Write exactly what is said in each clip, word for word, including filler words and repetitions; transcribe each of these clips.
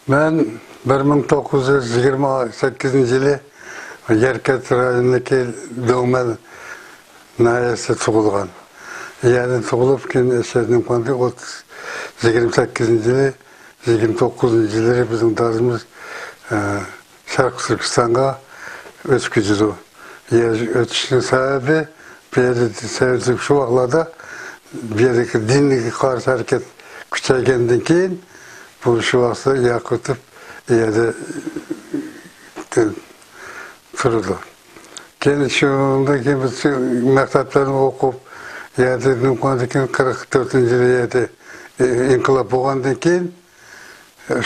مەن بىر مىڭ توققۇز يۈز يىگىرمە سەككىزىنچى يىلى يەركەنت رايونىدىكى دۆڭمەل ناھىيەسىدە تۇغۇلغان. يەنى تۇغۇلۇپ، كېيىن ئەشەدىن قالدى. ئوتتۇز، يىگىرمە سەككىزىنچى يىلى، يىگىرمە توققۇزىنچى يىللىرى بىزنىڭ دادىمىز، ئە، شەرقىي تۈركىستانغا ئۆچۈپ كېتىدۇ. يەر ئۆتۈشنىڭ سەۋەبى، بۇ يەردە سەۋەبى شۇ ۋاقىتلاردا بۇ يەردىكى دىنگە قارشى ھەرىكەت كۈچەيگەندىن كېيىن، بۇ شۇ ۋاقىتتا ياقىتىپ، يەردە تۇرىدۇ. كېيىن شۇندىن كېيىن بىز شۇ مەكتەپلەرنى ئوقۇپ، يەردە نېمىقاندىن كېيىن، قىرىق تۆتىنچى يىلى يەردە ئىنقىلاب بولغاندىن كېيىن،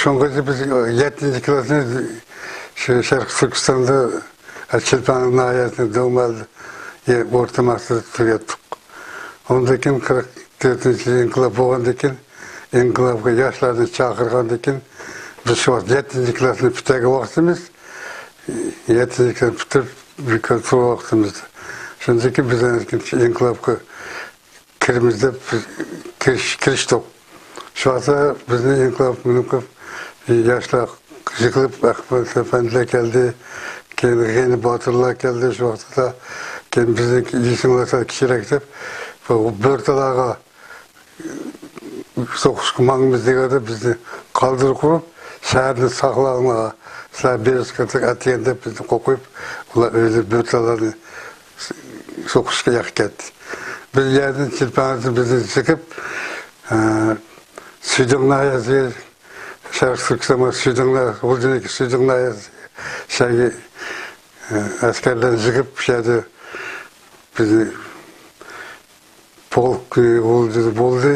شۇڭغىچە بىز يەتتىنچى كىلاسنى شۇ شەرقىي تۈركىستاندا، چىلپان ناھىيەسىنىڭ دۆڭمەل ئورتا مەكتىۋىدە تۈگەتتۇق. ئۇندىن كېيىن قىرىق تۆتىنچى يىلى ئىنقىلاب بولغاندىن كېيىن، ئىنقىلابقا ياشلارنى چاقىرغاندىن كېيىن، بىز شۇ ۋاقىت يەتتىنچى كىلاسنى پۈتتۈرگەن ۋاقتىمىز، يەتتىنچى كىلاسنى پۈتتۈرۈپ، بىكار تۇرغان ۋاقتىمىزدا. شۇندىن كېيىن بىز ئىنقىلابقا كىرىمىز دەپ بىز كىرىش-، كىرىشتۇق. شۇ ۋاقىتتا بىزنى ئىنقىلاب، ئىنقىلاب ياشلار يىغىلىپ، ئەخمەت ئەپەندىلەر كەلدى، كېيىن غېنى باتۇرلار كەلدى. شۇ ۋاقىتتا كېيىن بىزنى يېشىڭلار سەل كىچىكرەك دەپ، بۇ بۆرتالاغا سوقۇشقا ماڭىمىز دېگەندە، بىزنى قالدۇرۇپ قويۇپ، شەھەرنى ساقلاڭلار، سىلەر بېرىسىڭلار ئەتىگەن دەپ بىزنى قويۇپ، ئۇلار ئۆزى بۆرتالارنى سوقۇشقا ياقى كەتتى. بىز يەردىن چىلپانىسى بىزنى چىقىپ، ئە، سۈيدۈڭ ناھىيەسىگە، شەرقىي تۈركىستان سۈيدۈڭ ناھىيەسى، غۇلجىدىكى سۈيدۈڭ ناھىيەسىگە، ئە، ئەسكەرلەرنى يىغىپ، شۇ يەردە بىزنى پولك، ئە، غۇلجىدا بولدى.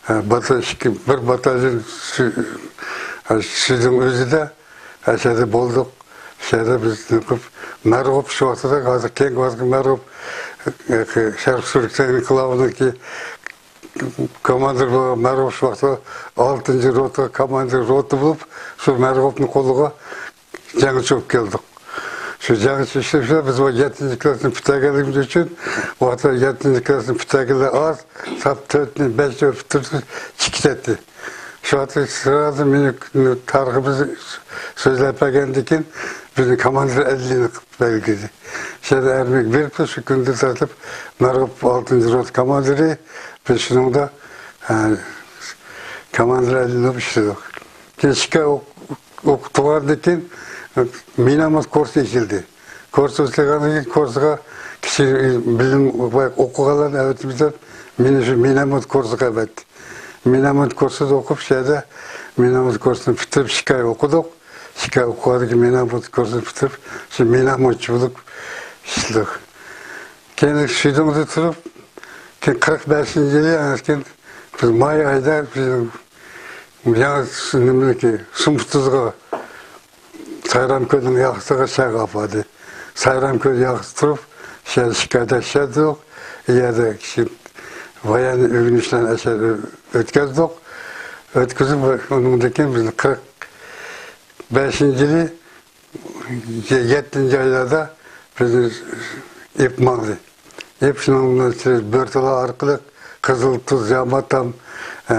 ئە، باتا-، ئىككى، بىر باتاليون سۈ-، ئە، سۈيدۈڭ ئۆزىدە. ئەشەدە بولدۇق. شەدە بىز نېقىپ مەرغۇپ شۇ ۋاقىتتا، ھازىر كېيىنكى ۋاقىتتا مەرغۇپ، ئە، شەرقىي تۈركىستان ئىنقىلابىنىڭكى كوماندىر بولغان مەرغۇپ شۇ ۋاقىتتا ئالتىنچى روتا كوماندىر روتا بولۇپ، شۇ مەرغۇپنىڭ قولىغا جەڭچى بولۇپ كەلدۇق. شۇ جەڭچى ئىشلەپ، بىز بۇ يەتتىنچى كىلاسنى پۈتتۈرگەنلىكىمىز ئۈچۈن، ۋاقىتتا يەتتىنچى كىلاسنى پۈتتۈرگەنلەر ئاز، ساپ تۆتنى، بەشنى پۈتتۈردى، چىقىپ كەتتى. شۇ ۋاقىتتا سىراسى مېنى تارىخىمىزنى سۆزلەپ بەرگەندىن كېيىن، بىزنى كوماندىر ئەللىنى قىلىپ بەلگىلىدى. شۇ يەردە ئەرمىگە بېرىپتۇ، شۇ كۈندە تارتىپ مەرغۇپ ئالتىنچى روتا كوماندىرى، بىز شۇنىڭدا، ئە، كوماندىر ئەللىنى ئىشلىدۇق. كېيىن ئىككى ئاي ئوق-، ئوقۇتۇلغاندىن كېيىن مىناموت كورسى ئېچىلدى. كورس ئېچىلغاندىن كېيىن كورسىغا كىشى بىلىم ئوقۇغانلارنى ئەۋەتىمىز دەپ، مېنى شۇ مىناموت كورسىغا ئەۋەتتى. مىناموت كورسىدا ئوقۇپ، شۇ يەردە مىناموت كورسىنى پۈتتۈرۈپ، ئىككى ئاي ئوقۇدۇق. ئىككى ئاي ئوقۇغاندىن كېيىن مىناموت كورسىنى پۈتتۈرۈپ، شۇ مىناموتچى بولۇپ ئىشلىدۇق. كېيىن شىدۇڭدا تۇرۇپ، كېيىن قىرىق بەشىنچى يىلى، كېيىن بىز ماي ئايدا بىز يېڭى نېمىنىڭكى، سۇمبۇتىزغا، سايرامكۆلنىڭ ياقىسىغا شەھەرگە ئاپاردى. سايرامكۆل ياقىسىدا تۇرۇپ، شەھەر شىكايەت ئىشلەتتۇق. يەردە كىشى بايان ئۆگىنىشلەرنى ئەشەدە ئۆتكەزدۇق. ئۆتكۈزۈپ، ئۇنىڭدىن كېيىن بىزنى قىرىق بەشىنچى يىلى يەتتىنچى ئايلاردا بىزنى ئېلىپ ماڭدى. ئېلىپ شۇنىڭ بىلەن بۆرتالا ئارقىلىق قىزىل تۇز، ياماتام، ئە،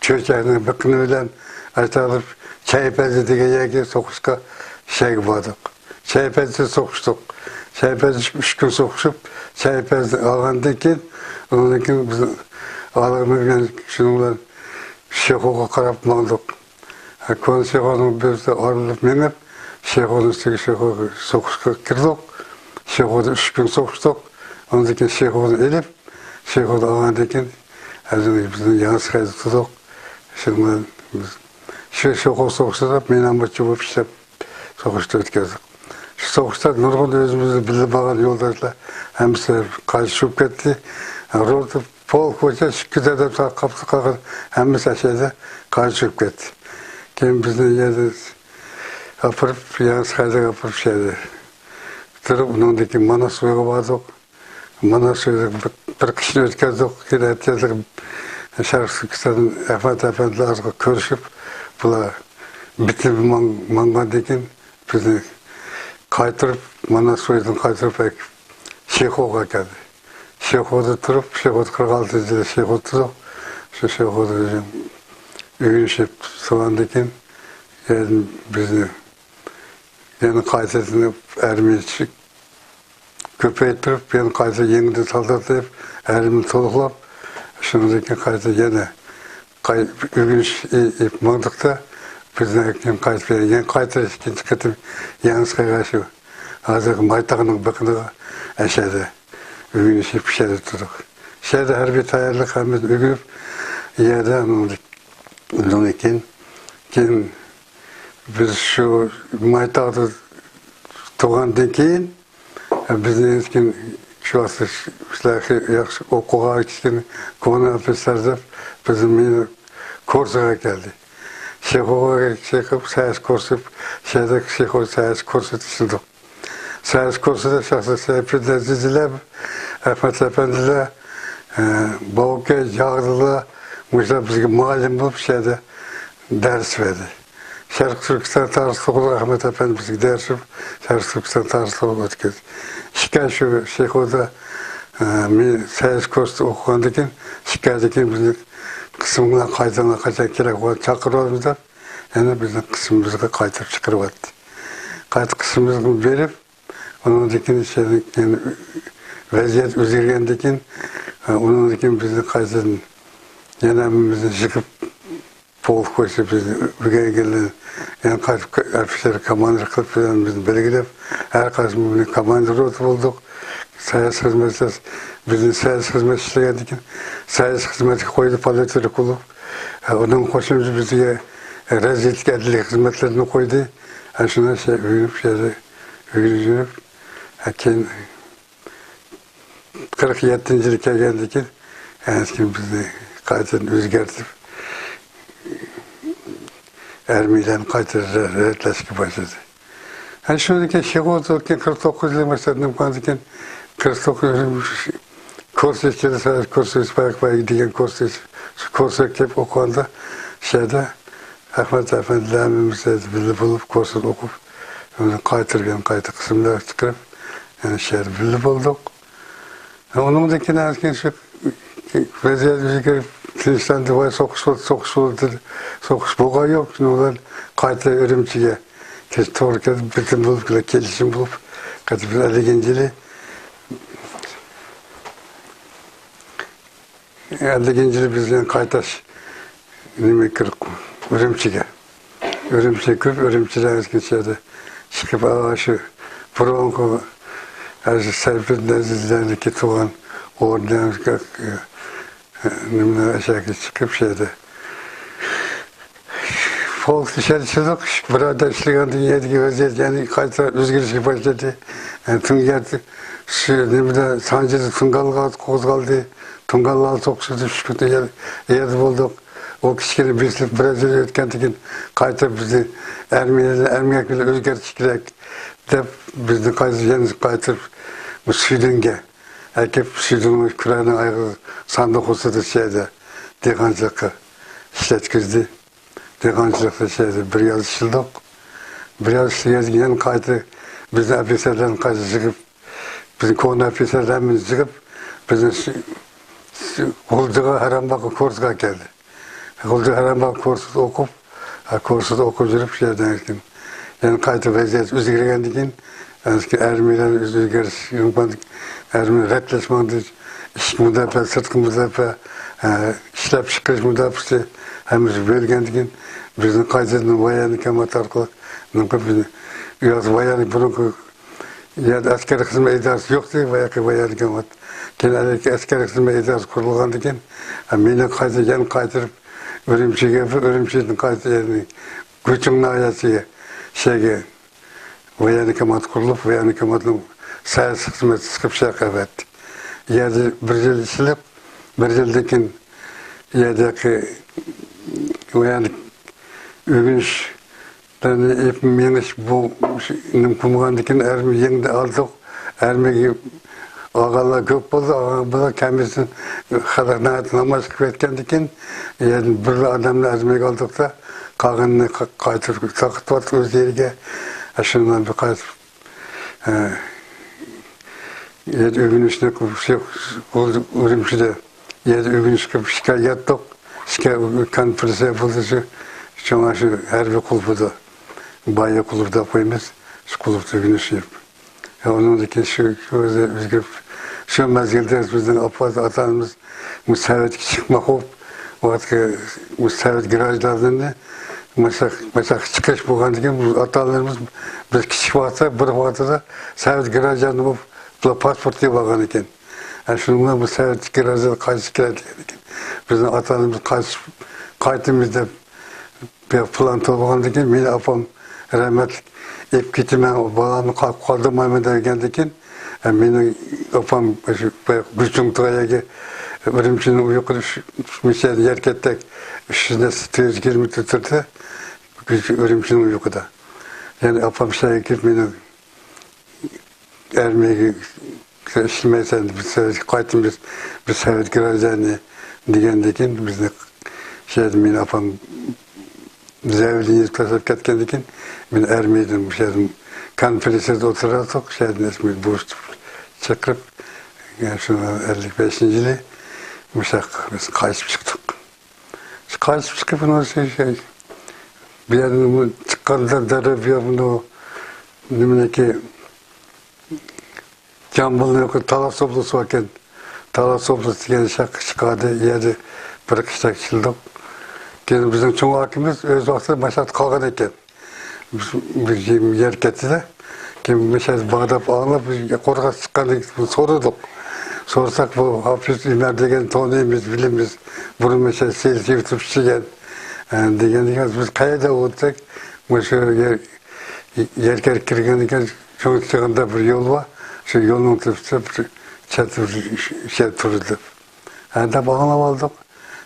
چۆچەكنىڭ بېقىنى بىلەن ئەتراپ چەيپەزى دېگەن يەرگە سوقۇشقا شەگە باردۇق. چەيپەزىدە سوقۇشتۇق. چەيپەزىدە ئۈچ كۈن سوقۇشۇپ، چەيپەزنى ئالغاندىن كېيىن، ئۇنىڭدىن كېيىن بىز ئالغىمىز بىلەن شۇنىڭ بىلەن شېخۇغا قاراپ ماڭدۇق. كونا شېخۇنىڭ بىرسى ئايرىلىپ مېڭىپ، شېخۇنىڭ ئۈستىگە شېخۇغا سوقۇشقا كىردۇق. شېخۇدا ئۈچ كۈن سوقۇشتۇق. ئاندىن كېيىن شېخۇنى ئېلىپ، شېخۇنى ئالغاندىن كېيىن، ھازىر بىزنى يېڭىسارايدا تۇتتۇق. شۇنىڭ بىلەن بىز شۇ شېخۇ سوقۇشتا مىناموتچى بولۇپ ئىشلەپ، سوقۇشتا ئۆتكەزدۇق. شۇ سوقۇشتا نۇرغۇن ئۆزىمىزنى بىللە بارغان يولداشلار ھەممىسى قايتىپ چۈشۈپ كەتتى. روتا پولك بويىچە ئىككى يۈز ئادەم قاپسىلىپ قالغان، ھەممىسى ئەشەدە قايتىپ چۈشۈپ كەتتى. كېيىن بىزنى يەردە ئاپىرىپ، يېڭىسارايدىن ئاپىرىپ، شۇ يەردە تۇرۇپ، ئۇنىڭدىن كېيىن ماناس سۇيىغا باردۇق. ماناس سۇيىدا بىر، بىر قىشنى ئۆتكەزدۇق. كېيىن ئەتىيازلىق شەرقىي تۈركىستان ئەخمەت ئەپەندىلەر ئارقىلىق كۆرۈشۈپ، بۇلار بىتىپ ماڭ-، ماڭغاندىن كېيىن، بىزنى قايتۇرۇپ، ماناس سۇيىدىن قايتۇرۇپ ئەكىپ، شېخۇغا ئەكەلدى. شېخۇدا تۇرۇپ، شېخۇدا قىرىق ئالتىنچى يىلى شېخۇدا تۇردۇق. شۇ شېخۇدا ئۆگىنىشىپ تۇرغاندىن كېيىن، يەنە بىزنى يەنە قايتىدىن ئارمىيە كۆپەيتتۈرۈپ، يەنە قايتا يېڭىدىن سالدات ئېلىپ، ئارمىيە تولۇقلاپ، شۇنىڭدىن كېيىن قايتا يەنە قاي-، ئۆگىنىش ئېلىپ ماڭدۇقتا، بىزنى كېيىن قايتىپ، يەنە قايتا ئىككىنچى قېتىم يېڭىسىغا شۇ ھازىرقى مايتاغنىڭ بېقىنىغا ئەشەدە ئۆگىنىش ئېلىپ، شەدە تۇردۇق. شەدە ھەربىي تەييارلىق ھەممىسىنى ئۆگىنىپ، يەردە ئۇنىڭدىن كېيىن، كېيىن بىز شۇ مايتاغدا تۇرغاندىن كېيىن، بىزنى ھېچكىم شۇ ۋاقىتتا شۇلار ياخشى ئوقۇغان كىچىككىنە كونا ئوفىتسېر دەپ بىزنى مېنى كۇرسىغا ئەكەلدى. شېخۇغا شېخۇ ساياھەت كۇرسى، شەدە شېخۇ ساياھەت كۇرسى ئىشلىدۇق. ساياھەت كۇرسىدا شەخسەن سەيپىدىن ئەزىزلەر، ئەخمەت ئەپەندىلەر، ئە، باۋۇكە ياغدىلار، مۇشۇلار بىزگە مۇئەللىم بولۇپ شەدە دەرس بەردى. شەرقىي تۈركىستان تارىخى توغرىلىق ئەخمەت ئەپەندى بىزگە دەرس بېرىپ، شەرقىي تۈركىستان تارىخى توغرىلىق ئۆتكۈزدى. ئىككى ئاي شۇ شېخۇدا، ئە، مەن ساياھەت كۇرسىدا ئوقۇغاندىن كېيىن، ئىككى ئايدىن كېيىن بىزنى قىسىمغا قايتىڭلار، قاچان كېرەك بولغان چاقىرىۋالىمىز دەپ، يەنە بىزنى قىسمىمىزغا قايتۇرۇپ چىقىرىۋەتتى. قايتا قىسمىمىزغا بېرىپ، ئۇنىڭدىن كېيىن، يەنە ۋەزىيەت ئۆزگەرگەندىن كېيىن، ئۇنىڭدىن كېيىن بىزنى قايتىدىن يەنە ھەممىمىزنى يىغىپ، پولك بويىچە بىزنى ئۆگەنگەنلەر، يەنە قايتىپ ئوفىتسېر كوماندىر قىلىپ، بىزنى بەلگىلەپ، ھەر قايسىمىز كوماندىر روتا بولدۇق. ساياھەت خىزمەتچىلەر، بىزنى ساياھەت خىزمەت ئىشلىگەندىن كېيىن، ساياھەت خىزمەتكە قويدى، پولىتىك كۇلۇب. ئۇنىڭ قوشۇمچە بىزگە رەزۋېدكا ئەدلىيە خىزمەتلىرىنى قويدى. شۇنداق ئۆگىنىپ، شۇ يەردە ئۆگىنىپ يۈرۈپ، كېيىن قىرىق يەتتىنچى يىلى كەلگەندىن كېيىن، يەنە بىزنى قايتىدىن ئۆزگەرتىپ، ئارمىيەلەرنى قايتا رەتلەشكە باشلىدى. ھە، شۇندىن كېيىن شېخۇدىن كېيىن قىرىق توققۇزىنچى يىلى مەكتەپتىن بولغاندىن كېيىن، قىرىق توققۇزىنچى يىلى كۇرس ئىچىدە، ساياھەت كۇرسى، بايقى دېگەن كۇرس، شۇ كۇرسقا كېلىپ ئوقۇغاندا، شۇ يەردە ئەخمەت ئەپەندىلەر ھەممىمىز بىللە بولۇپ، كۇرسنى ئوقۇپ، قايتۇرۇپ، يەنە قايتا قىسىملارغا چىقىرىپ، يەنە شۇ يەردە بىللە بولدۇق. ئۇنىڭدىن كېيىن، كېيىن شۇ ۋەزىيەت ئۆزگىرىپ، تىنچلاندى، ۋاي، سوقۇش بولدى، سوقۇش بولدى، سوقۇش بولغان يوق. شۇنىڭ بىلەن قايتا ئۈرۈمچىگە كېلىش توغرا كەلدى، بىتىم بولۇپ، كېلىشىم بولۇپ، قايتا بىر ئەللىكىنچى يىلى، ئەللىكىنچى يىلى بىز يەنە قايتاش نېمە كىرىپ، ئۈرۈمچىگە. ئۈرۈمچىگە كىرىپ، ئۈرۈمچىدە ئەسكىچەدە چىقىپ، ئا، شۇ بۇرۇنقى ھەزرىتى سەيپىدىن ئەزىزلەرنىڭكى تۇغان ئورنىمىزغا، نېمە، ئەشەگە چىقىپ، شۇ يەردە پولك ئىچىدە چىقتۇق. بىر ئايدا ئىشلىگەندىن كېيىن يەردىكى ۋەزىيەت يەنە قايتا ئۆزگىرىشكە باشلىدى. تۇنجى شۇ نېمىدە، سانجىدا تۇڭگانلىققا قوزغالدى. تۇڭگانلار توقۇشىدى، شۇ كۈندە يەر-، يەردە بولدۇق. ئۇ كىچىككىنە بېسىلىپ، بىر ئاي ئۆتكەندىن كېيىن قايتا بىزنى ئەرمىيەدىن ئەرمىيەگە ئۆزگەرتىش كېرەك دەپ، بىزنى قايتا يەنە قايتۇرۇپ، بۇ سۈيدۈنگە ئەكىپ، سۈيدۈن ئۇكرائىنا ئايىغى ساندۇق ئۈستىدە شۇ يەردە دېھقانچىلىققا ئىشلەتكۈزدى. دېھقانچىلىقتا شۇ يەردە بىر يىل ئىشلىدۇق. بىر يىل ئىشلىگەندىن كېيىن قايتا بىزنى ئوفىتسېرلارنى قايتا يىغىپ، بىزنى كونا ئوفىتسېرلارنى يىغىپ، بىزنى شۇ، شۇ غۇلجىغا ھەرەمباغقا كۇرسقا ئەكەلدى. غۇلجا ھەرەمباغ كۇرسىدا ئوقۇپ، ھە، كۇرسىدا ئوقۇپ يۈرۈپ، شۇ يەردىن كېيىن يەنە قايتا ۋەزىيەت ئۆزگەرگەندىن كېيىن، ئەسكى ئارمىيەلەر ئۆزگەرتىش، ئارمىيە رەتلەش ماڭدى، ئىچكى مۇداپىئە، سىرتقى مۇداپىئە، ئە، ئىشلەپچىقىرىش مۇداپىئەسى ھەممىسى بۆلگەندىن كېيىن، بىزنى قايتىدىن ۋايانىي كامات ئارقىلىق، بىزنى ئۇ ياقتا ۋايانىي بۇرۇنقى يەردە ئەسكەرىي خىزمەت ئىدارىسى يوقتى، باياقى ۋايانىي كامات. كېيىن ئەسكەرىي خىزمەت ئىدارىسى قۇرۇلغاندىن كېيىن، مېنى قايتا، يەنە قايتۇرۇپ ئۈرۈمچىگە، ئۈرۈمچىدىن قايتا يەنە گۇچۇڭ ناھىيەسىگە، شەگە، ۋايانىي كامات قۇرۇلۇپ، ۋايانىي كاماتنىڭ ساياھەت خىزمىتى چىقىپ شەرقىي ئەۋەتتى. يەردە بىر يىل ئىشلەپ، بىر يىلدىن كېيىن يەردىكى ۋايانىي ئۆگىنىشلەرنى ئېلىپ مېڭىش بۇ نېمە قىلمىغاندىن كېيىن ئارمىيە يېڭىدىن ئالدۇق. ئارمىيەگە ئالغانلار كۆپ بولدى. ئالغان بۇلار كەمىسىنى خەلق ناھايىتى نامايىش قىلىپ كەتكەندىن كېيىن، يەنە بىرلا ئادەمنى ئارمىيەگە ئالدۇق-دا، قالغىنىنى قا-، قايتۇرۇپ تارقىتىۋاتتۇق ئۆز يېرىگە. شۇنىڭ بىلەن بىر قايتىپ، ئە، يەر ئۆگىنىشنى قىلىپ، شۇ ئۈرۈمچىدە يەر ئۆگىنىش قىلىپ، ئىككى ئاي ياتتۇق. ئىككى ئاي كونفېرېنسىيە بولدى، شۇ شۇڭا شۇ ھەربىي قۇلۇپىدا، بايا قۇلۇپى دەپ قويىمىز، شۇ قۇلۇپتا ئۆگىنىشىپ. ئۇنىڭدىن كېيىن شۇ، شۇ ئۆزى ئۆزگىرىپ، شۇ مەزگىلدە بىزنىڭ ئاپا، ئاتا-ئانىمىز بۇ سوۋېتكە چىقماق بولۇپ، ۋاقىتقا بۇ سوۋېت گراژدانلىرىنى مۇشۇ، مۇشۇ چىقىش بولغاندىن كېيىن، بۇ ئاتا-ئانىلىرىمىز، بىز كىچىك ۋاقىتتا، بىر ۋاقىتتا سوۋېت گراژدانى بولۇپ، بۇلار پاسپورت ئېلىپ ئالغان ئىكەن. ئە، شۇنىڭ بىلەن بۇ سوۋېت گراژدانى قايسى كېلەر دېگەن ئىكەن. بىزنىڭ ئاتا-ئانىمىز قايسى، قايتىمىز دەپ، بۇ پىلان توپلىغاندىن كېيىن، مېنى ئاپام رەھمەتلىك ئېلىپ كېتىمەن، بالامنى قا-، قالدۇرمايمەن دېگەندىن كېيىن، ئە، مېنىڭ ئاپام شۇ بايا گۈلچوڭ دېگەن يەرگە، ئۈرۈمچىنىڭ يۇقىرى شۇ، شۇ يەركەتتەك ئۈچ يۈز نەچچە، تۆت يۈز كىلومېتىر تۇرىدۇ، گۈلچوڭ، ئۈرۈمچىنىڭ يۇقىرىدا. يەنى ئاپام شۇ يەرگە كېلىپ، مېنى ئارمىيەگە ئىشلىمەيسەن، بىز سوۋېتكە قايتىمىز، بىز سوۋېت گراژدانى دېگەندىن كېيىن، بىزنى شۇ يەردە مېنى ئاپام زەۋلىنى تاشلاپ كەتكەندىن كېيىن، مېنى ئارمىيەدىن مۇشۇ يەردىن كونفېرېنسىيەدە ئولتۇراتتۇق، شۇ يەردىن بوشىتىپ چىقىرىپ، شۇ ئەللىك بەشىنچى يىلى مۇشۇ ياققا بىز قايتىپ چىقتۇق. قايتىپ چىقىپ، ئۇنىڭ شۇ، شۇ، بۇ يەردىن چىققاندا دەررەي بۇ يەر، بۇنى، نېمىنىڭكى، جامبۇلنىڭ يۇقىرى تالاس ئوبلاستى باركەن. تالاس ئوبلاستى دېگەن شەھەرگە چىقاردى، يەردە بىر قىشتەك ئىشلىدۇق. كېيىن بىزنىڭ چوڭ ئاكىمىز ئۆز ۋاقتىدا ماشۇ يەردە قالغان ئىكەن. بىز، بىز يەركەتتىدە. كېيىن مۇشۇ يەردە بار دەپ ئاڭلاپ، بىز قورغاس چىققاندىن كېيىن سورىدۇق. سورىساق، بۇ ھاپىز ئۆمەر دېگەن تونۇيمىز، بىلىمىز. بۇرۇن مۇشۇ يەردە سېلىس يېرىپ ئىشلىگەن. ئە، دېگەندىن كېيىن بىز قەيەردە ئولتۇرساق، مۇشۇ يەر، يەركەنتكە كىرگەندىن كېيىن چوڭ چىغاندا بىر يول بار. شۇ يولنىڭ تۈپىدە بىر چەتتە بىر شەي تۇرىدۇ دەپ. ھە، دەپ ئاڭلاپ ئالدۇق.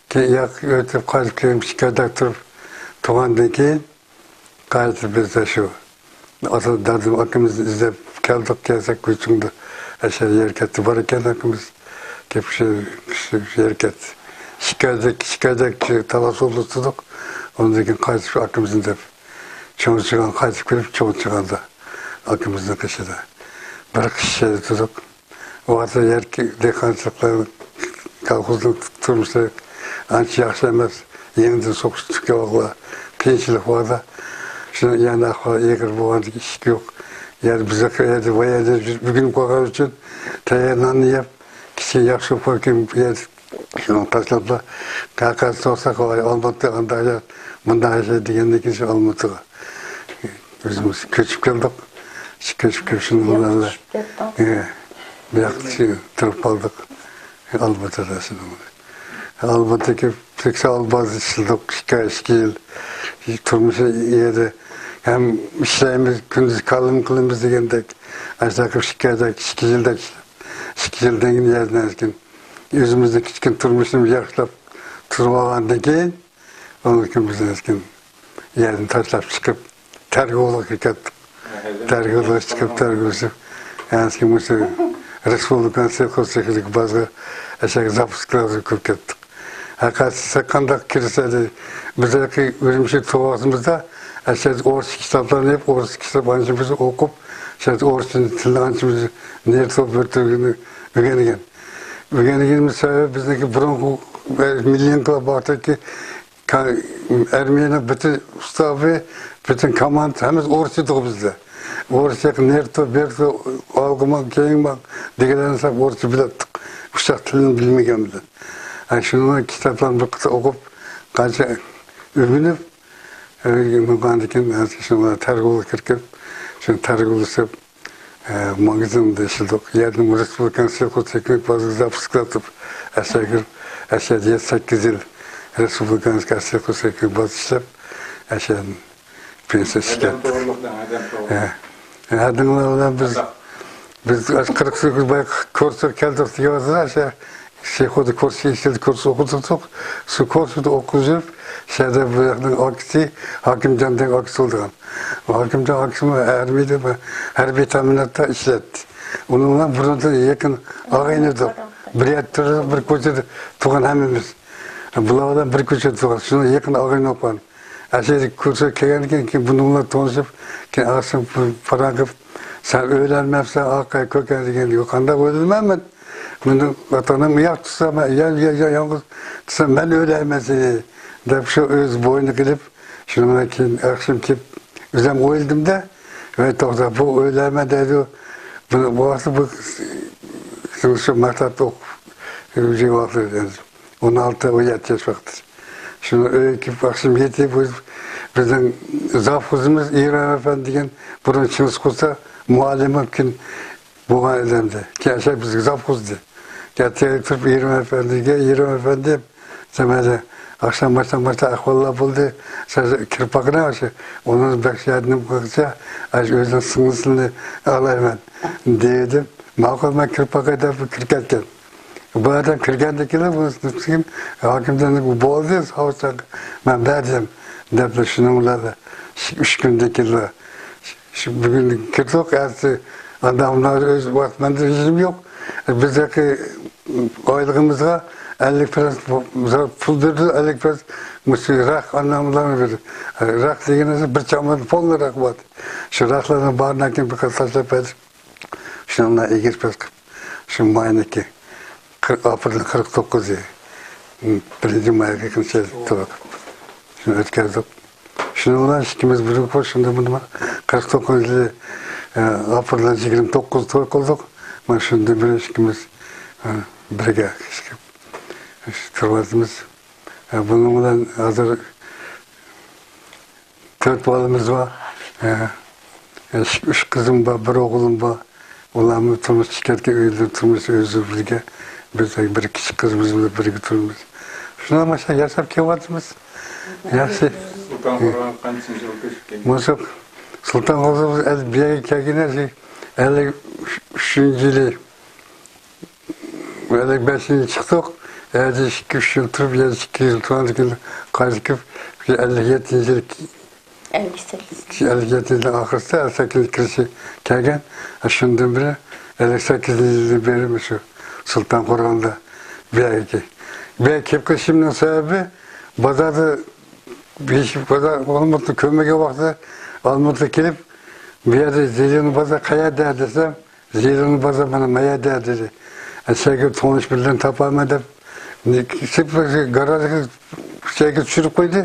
كېيىن ياق ئۆتۈپ قايتىپ كېلىپ ئىككى ئايدەك تۇرۇپ تۇرغاندىن كېيىن، قايتىپ بىز شۇ ئاتا دادام ئاكىمىزنى ئىزدەپ كەلدۇق، كەلسەك، كوچىڭدا ئەشە يەركەنتتە بار ئىكەن ئاكىمىز. كېلىپ شۇ، شۇ يەركەنت ئىككى ئايدەك، ئىككى ئايدەك تالاس ئولتۇردۇق. ئۇندىن كېيىن قايتىپ شۇ ئاكىمىزنى دەپ، چوڭ چىغان قايتىپ كېلىپ، چوڭ چىغاندا ئاكىمىزنىڭ قېشىدا بىر قىش شەيدە تۇردۇق. ۋاقتىدا يەر، دېھقانچىلىقلار، كولخوزنىڭ تۇرمۇشى ئانچە ياخشى ئەمەس. يېڭىدىن سوقۇش چۈشكەن ۋاقىتلار، قىيىنچىلىق ۋاقتىدا. شۇنىڭ يەنە ئەھۋال ئېغىر بولغاندىن كېيىن ئىشىك يوق. يەر بىز يەردە، ۋايەردە ئۆگىنىپ قالغان ئۈچۈن تەييار ناننى يەپ، كىچىك ياخشى كۆرگەن يەر، شۇنى تاشلاپلا، قەقەس تۇرساق، ۋاي، ئالماتى ئانداق يەر، مۇنداق يەر دېگەندىن كېيىن شۇ ئالماتىغا ئۆزىمىز كۆچۈپ كەلدۇق. كۆچۈپ كېلىپ شۇنىڭ بىراقلا، بىراقلا شۇ تۇرۇپ قالدۇق. ئالماتىدا شۇنىڭ. ئالماتىدىكى تېكسى ئالماز ئىشلىدۇق ئىككى، ئىككى يىل. تۇرمۇشى يەردە ھەم ئىشلەيمىز، كۈندۈز كالىم قىلىمىز دېگەندەك. ئاشۇنداق قىلىپ ئىككى ئايدەك، ئىككى يىلدەك ئىشلەپ، ئىككى يىلدىن كېيىن يەردىن ئەركىن ئۆزىمىزنىڭ كىچىككىنە تۇرمۇشىنى ياخشىلاپ تۇرۇۋالغاندىن كېيىن، ئۇنىڭدىن كېيىن بىز ئەركىن يەردىن تاشلاپ چىقىپ، تەرگۇلۇققا كەتتۇق. تەرگۇلۇققا چىقىپ، تەرگۇلۇشۇپ، ئەركىن مۇشۇ رېسپۇبلىكا سېلخوزتېخنىك بازىغا ئەشەگە زاپۇسكىلارغا كىرىپ كەتتۇق. ھەقىقەتەن قانداق كىرسە، بىز ھېلىقى ئۈرۈمچىدە تۇرغان ۋاقتىمىزدا، ئەشەدە ئورۇسچە كىتابلارنى ئېلىپ، ئورۇسچە كىتاب ئانچە بىز ئوقۇپ، شەدە ئورۇس تىلىنى ئانچە بىز نېرتو بىر تۈرگىنى ئۆگەنگەن. ئۆگەنگىنىمىز سەۋەبى بىزنىڭكى بۇرۇنقى مىللىي ئىنقىلاب ۋاقتىدىكى كا-، ئارمىيەنىڭ پۈتۈن شتابى، پۈتۈن كوماندىسى ھەممىسى ئورۇسچە ئىدىغۇ بىزدە. ئورۇسچە نېرتو، بېرتو، ئالغا ماڭ، كېيىنگە ماڭ دېگەنلەرنى سەپ ئورۇسچە بىلەتتۇق. ئۇششاق تىلنى بىلمىگەن بىلەن. ئە، شۇنىڭ كىتابلارنى بىر قىسا ئوقۇپ، قانچە ئۆگىنىپ، ئۆگەنگەندىن كېيىن، شۇنىڭ تەرغۇلغا كىرىپ، شۇنى تەرغۇلىشىپ، ئە، ماگىزىندا ئىشلىدۇق. يەردىن رېسپۇبلىكا سېلخوزتېخنىك بازىسىغا زاپۇسكا تۇرۇپ، ئەشەگە كىرىپ، ئەشەدە يەتتە، سەككىز يىل رېسپۇبلىكا سېلخوزتېخنىك بازىسىدا ئىشلەپ، ئەشەدىن پېنسىيە چىقتۇق. ھە. ھەدىڭلار بىلەن بىز، بىز قىرىق سەككىز باي كۇرسقا كەلدۇق دېگەن ۋاقتىدا، ئاشۇ سېخودا كۇرس، ئىككى يىل كۇرس ئوقۇتۇق. شۇ كۇرستا ئوقۇپ يۈرۈپ، شەدە بۇ ياقنىڭ ئاكىسى، ھاكىمجان دېگەن ئاكىسى بولىدىغان. ھاكىمجان ئاكىسىمۇ ھەربىيدە، ھەربىي تەمىناتتا ئىشلەتتى. ئۇنىڭ بىلەن بۇرۇندىن يېقىن ئاغىنە ئىدۇق. بىر يەردە تۇرۇپ، بىر كوچىدا تۇرغان ھەممىمىز. بۇلار بىلەن بىر كوچىدا تۇرغان. شۇنىڭ يېقىن ئاغىنە بولغان. ئەسلى كۇرسقا كەلگەندىن كېيىن، كېيىن بۇنىڭ بىلەن تونۇشۇپ، كېيىن ئاخشام پاراڭ قىلىپ، سەن ئۆيلەنمەپسەن، ئاقا، كۆكە دېگەن. يوق، قانداق ئۆيلىنىمەن مەن؟ مېنىڭ ئاتا-ئانام ياق تۇرسا، مەن يا-، يا-، يا-، يالغۇز تۇرسام، مەن ئۆيلەيمەن سېنى، دەپ، شۇ ئۆز بوينىغا ئېلىپ، شۇنىڭدىن كېيىن ئاخشام كېلىپ، ئۆزۈم ئويلىدىم-دە، ۋەي، توختا، بۇ ئۆيلەرمەن دەيدۇ. بۇ، بۇ ۋاقىتتا بۇ شۇ مەكتەپتە ئوقۇپ يۈرگەن ۋاقىتلىرى ئىدى. ئون ئالتە، ئون يەتتە ياش ۋاقتى. شۇنىڭ ئۆيگە كېلىپ، ئاخشام يېتىپ، بىز، بىزنىڭ زاپوزىمىز ئىرىم ئەپەندى دېگەن، بۇرۇن چىڭگىز قۇرسا مۇئەللىم بولۇپ كېيىن بولغان ئادەمدى. كېيىن ئاشۇ بىزگە زاپوزدى. ئەتىگەن تۇرۇپ، ئىرىم ئەپەندىگە، ئىرىم ئەپەندى، سەن مانا ئاخشام ماشتا ماشتا ئەھۋاللار بولدى، سەن كىرىپ باققىنا، ئاشۇ ئۇنىڭ بەك ياردىمى قىلغىچە، ئاشۇ ئۆزىنىڭ سىڭلىسىنى ئالايمەن دېدىم. ماقۇل، مەن كىرىپ باقاي دەپ كىرىپ كەتكەن. بۇ ئادەم كىرگەندىن كېيىن، بۇ نېمىسىكىن، ھاكىمدىن، بولدى، ساۋۇتچان، مەن بەردىم دەپ، شۇنىڭ بىلەن ئۈچ كۈندىن كېيىن شۇ بۈگۈن كىردۇق، ئەتىسى ئانداملار ئۆز ۋاقتىمدا ھېچنېمە يوق. بىزدىكى ئايلىقىمىزغا ئەللىك پىرسەنت پۇل بېرىدۇ، ئەللىك پىرسەنت مۇشۇ راق ئانداملارنى بېرىدۇ. راق دېگىنىمىز بىر چامادان پولنى راق بار. شۇ راقلارنى بارىنى كېيىن بىر قات تاشلاپ بەردۇق. شۇنىڭ بىلەن ئىگىلىك قىلىپ، شۇ ماينىڭكى قىرىق، ئاپرېلنىڭ قىرىق توققۇزى، بىرىنچى مايغا يېقىنچە تۇرۇپ، شۇنى ئۆتكەزدۇق. شۇنىڭ بىلەن ئىككىمىز بىرگە قوشۇلدى بۇنىڭ. قىرىق توققۇزىنچى يىلى، ئە، ئاپرېلنىڭ يىگىرمە توققۇزى توي قىلدۇق. مانا شۇندىن بېرى ئىككىمىز، ئە، بىرگە تۇرۇۋاتىمىز. ئە، بۇنىڭ بىلەن ھازىر تۆت بالىمىز بار. ئە، ئۈچ، ئۈچ قىزىم بار، بىر ئوغلۇم بار. ئۇلارمۇ تۇرمۇش چىقىۋەتكەن، ئۆيلىرى تۇرمۇش ئۆزى بىرگە. بىز بىر كىچىك قىزىمىز بىلەن بىرگە تۇرىمىز. شۇنداق ماشۇنداق ياشاپ كېلىۋاتىمىز. ياخشى. سۇلتان قورغان قانچىنچى يىل كۆچۈپ كەلگەن؟ مۇشۇ سۇلتان قورغان بىز بۇ يەرگە كەلگىنى ئەللىك ئۈچىنچى يىلى. ئەللىك بەشىنچى چىقتۇق. ئەدە ئىككى، ئۈچ يىل تۇرۇپ، يەنە ئىككى يىل تۇرغاندىن كېيىن قايتىپ كېلىپ، ئەللىك يەتتىنچى يىل، ئەللىك سەككىز. ئەللىك يەتتىنچى يىلنىڭ ئاخىرىسىدا، ئەللىك سەككىزىنچى كىرىشى كەلگەن. شۇندىن بېرى، ئەللىك سەككىزىنچى يىلدىن بېرى مۇشۇ سۇلتان قورغاندا بۇ يەرگە، بۇ يەرگە كېلىپ قېلىشىمنىڭ سەۋەبى، بازاردا ھېچ بازار ئالمۇتنى كۆرمىگەن ۋاقتىدا ئالمۇتقا كېلىپ، بۇ يەردە زېليوننىي بازار قەيەردە دېسەم، زېليوننىي بازار مانا ما يەردە دېدى. شەگە تونۇش بىرلەرنى تاپالماي دەپ، گاراژغا شەگە چۈشۈرۈپ قويدى.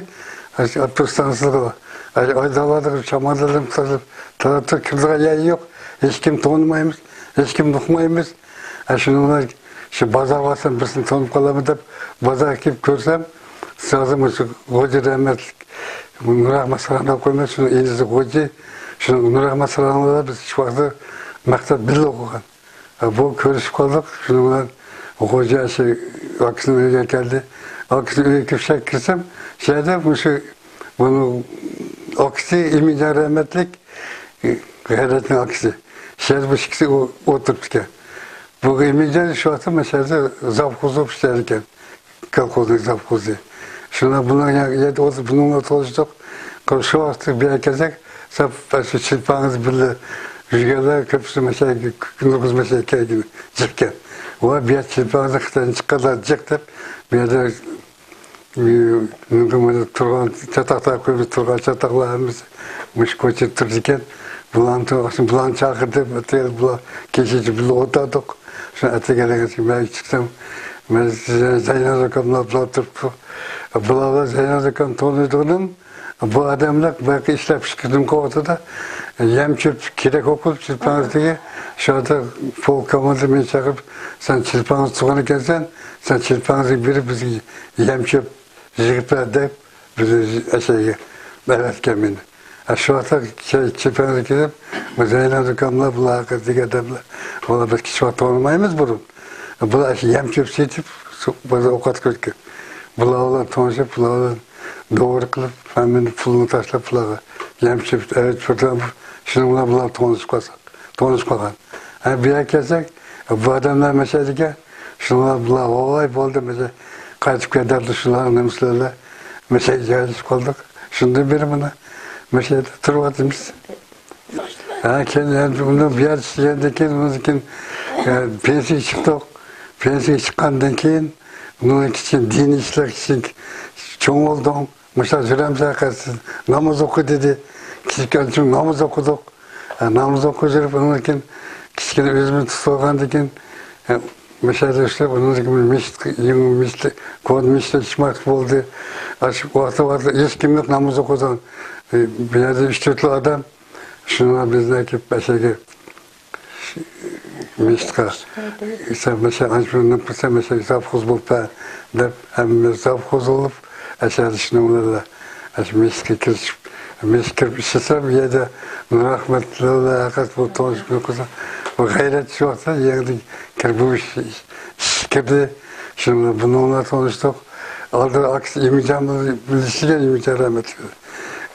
ئاپتوبۇس ستانسىسىغا ئايدالادىغا چامادانلىرىمنى تاشلاپ تاراتتۇق. كىرىدىغان يەر يوق. ھېچكىم تونۇمايمىز، ھېچكىمنى ئۇقمايمىز. شۇنىڭ بىلەن شۇ بازار بارسام بىرسىنى تونۇپ قالامەن دەپ بازارغا كېلىپ كۆرسەم، سازىم شۇ غوجا رەھمەتلىك نۇر ئەخمەت ساراڭ دەپ قويماي، شۇنىڭ ئىنىسى غوجا، شۇ نۇر ئەخمەت ساراڭلار بىز ھېچ ۋاقىتتا مەكتەپ بىللە ئوقۇغان. بۇ كۆرۈشۈپ قالدۇق. شۇنىڭ بىلەن غوجا شۇ ئاكىسىنىڭ ئۆيىگە كەلدى. ئاكىسىنىڭ ئۆيىگە كىرسەك، كىرسەم، شۇ يەردە مۇشۇ بۇنىڭ ئاكىسى ئىمىنجان رەھمەتلىك، غەيرەتنىڭ ئاكىسى. شۇ يەردە بۇ ئىككىسى ئو-، ئولتۇرۇپتىكەن. بۇ ئىمىنجان شۇ ۋاقىتتا مۇشۇ يەردە زاپغوز بولۇپ ئىشلەيدىكەن. كولخوزنىڭ زاپغوزى. شۇنداق بۇنىڭ يا-، يەردە ئولتۇرۇپ بۇنىڭ بىلەن تونۇشتۇق. شۇ ۋاقىتتا بۇ يەرگە كەلسەك، سەپ شۇ چىلپاڭىز بىللە يۈرگەنلەر كۆپىسى مەشەگە، نۇرغۇز مەشەگە كەلگىنى جىقكەن. ۋە بۇ يەر چىلپاڭىزنىڭ قىتىدىن چىققانلار جىق دەپ، بۇ يەردە، ئى، نۇرغۇن تۇرغان، چاتاقتا قويۇپ تۇرغان چاتاقلار ھەممىسى مۇشۇ كوچىدا تۇرىدىكەن. بۇلارنى تۇرغان، بۇلارنى چاقىردىم، ئەتىگەن بۇلار كېچىچە بىللە ئولتۇردۇق. شۇ ئەتىگەنلەرگە مەن چىقسام، مەن زەينال ئاكاملار بىلەن تۇرۇپتۇ. بۇلار زەينال ئاكام تونۇيدىغىنىم، بۇ ئادەملەر بايىقى ئىشلەپ چىقىشنىڭ ۋاقتىدا يەم چۆپ كېرەك ئوقۇپ چىلپاڭىزدىكى شۇ يەردە پول كوماندىر مېنى چاقىرىپ، سەن چىلپاڭىز تۇغان ئىكەنسەن، سەن چىلپاڭىزنى بېرىپ بىزگە يەم چۆپ يىغىپ بەر دەپ، بىزنى ئەشەگە دەۋەتكەن مېنى. ئە، شۇ ۋاقىتتا چىلپاڭىزغا كېلىپ، زەينال ئاكاملار بۇلار ھەققىدە دېگەن ئادەملەر، بۇلار بىز كىچىك ۋاقىتتا تونۇمايمىز بۇرۇن. بۇلار ئەشۇ يەم چۆپ سېتىپ، بازار ئوقەتكە ئۆتكەن. بۇلار بىلەن تونۇشۇپ، بۇلار بىلەن دوغرا قىلىپ، ھەممىنى پۇلنى تاشلاپ، بۇلارغا يەم چۆپ ئەۋەتىپ تۇردۇم. شۇنىڭ بىلەن بۇلار تونۇشۇپ قالساق، تونۇشۇپ قالغان. ھە، بۇ يەرگە كەلسەك، بۇ ئادەملەر مەشەدىكەن. شۇنىڭ بىلەن بۇلار، ۋاي، بولدى، مەشە قايتىپ كەتەرلى شۇلار، نېمىسىلەر، مەشە جايلىشىپ قالدۇق. شۇندىن بېرى مانا مەشەدە تۇرۇۋاتىمىز. ھە، كېيىن، يەنە ئۇنىڭ بۇ يەردە ئىشلىگەندىن كېيىن، ئۇنىڭدىن كېيىن، ئە، پېنسىيەگە چىقتۇق. پېنسىيەگە چىققاندىن كېيىن، ئۇنىڭدىن كېيىن دىنىي ئىشلار كېيىن چوڭ بولدۇڭ. مۇشۇنداق يۈرەمسەن قايسى ناماز ئوقۇ دېدى. كىچىككەنچە ناماز ئوقۇدۇق. ئە، ناماز ئوقۇپ يۈرۈپ، ئۇنىڭدىن كېيىن كىچىككىنە ئۆزىمىزنى تۇتۇپ ئالغاندىن كېيىن، ئە، مۇشۇ يەردە ئىشلەپ، ئۇنىڭدىن كېيىن مەسچىت، يېڭى مەسچىت، كونا مەسچىت ئېچىشماقچى بولدى. ئاشۇ ۋاقىتتا، ۋاقىتتا ھېچ كىملىك ناماز ئوقۇيدىغان، ئى، بۇ يەردە ئۈچ تۆتلا ئادەم، شۇنىڭغا بىزنى ئەكىپ، ئەشەگە، مەسچىتقا، سەن مەسچىت ئاچمىساڭ، مەسچىت سوۋخوز بولۇپ بەر، دەپ، ھەممىمىز سوۋخوز بولۇپ، ئەشەدە شۇنىڭ بىلەن ئاشۇ مەسچىتكە كىرىشىپ، مەسچىتكە كىرىپ ئىشلىسەم، بۇ يەردە نۇر ئەخمەت بىلەن ھەقىقەت بۇ تونۇشۇپ قالسا، بۇ غەيرەتچى ۋاقىتتا يېڭىدىن كىرىپ بۇ ئىش، ئىشقا كىردى. شۇنىڭ بىلەن بۇنىڭ بىلەن تونۇشتۇق. ئالدىدا ئاكىسى ئىمىجان بىلەن ئىشلىگەن، ئىمىجان رەھمەتلىك.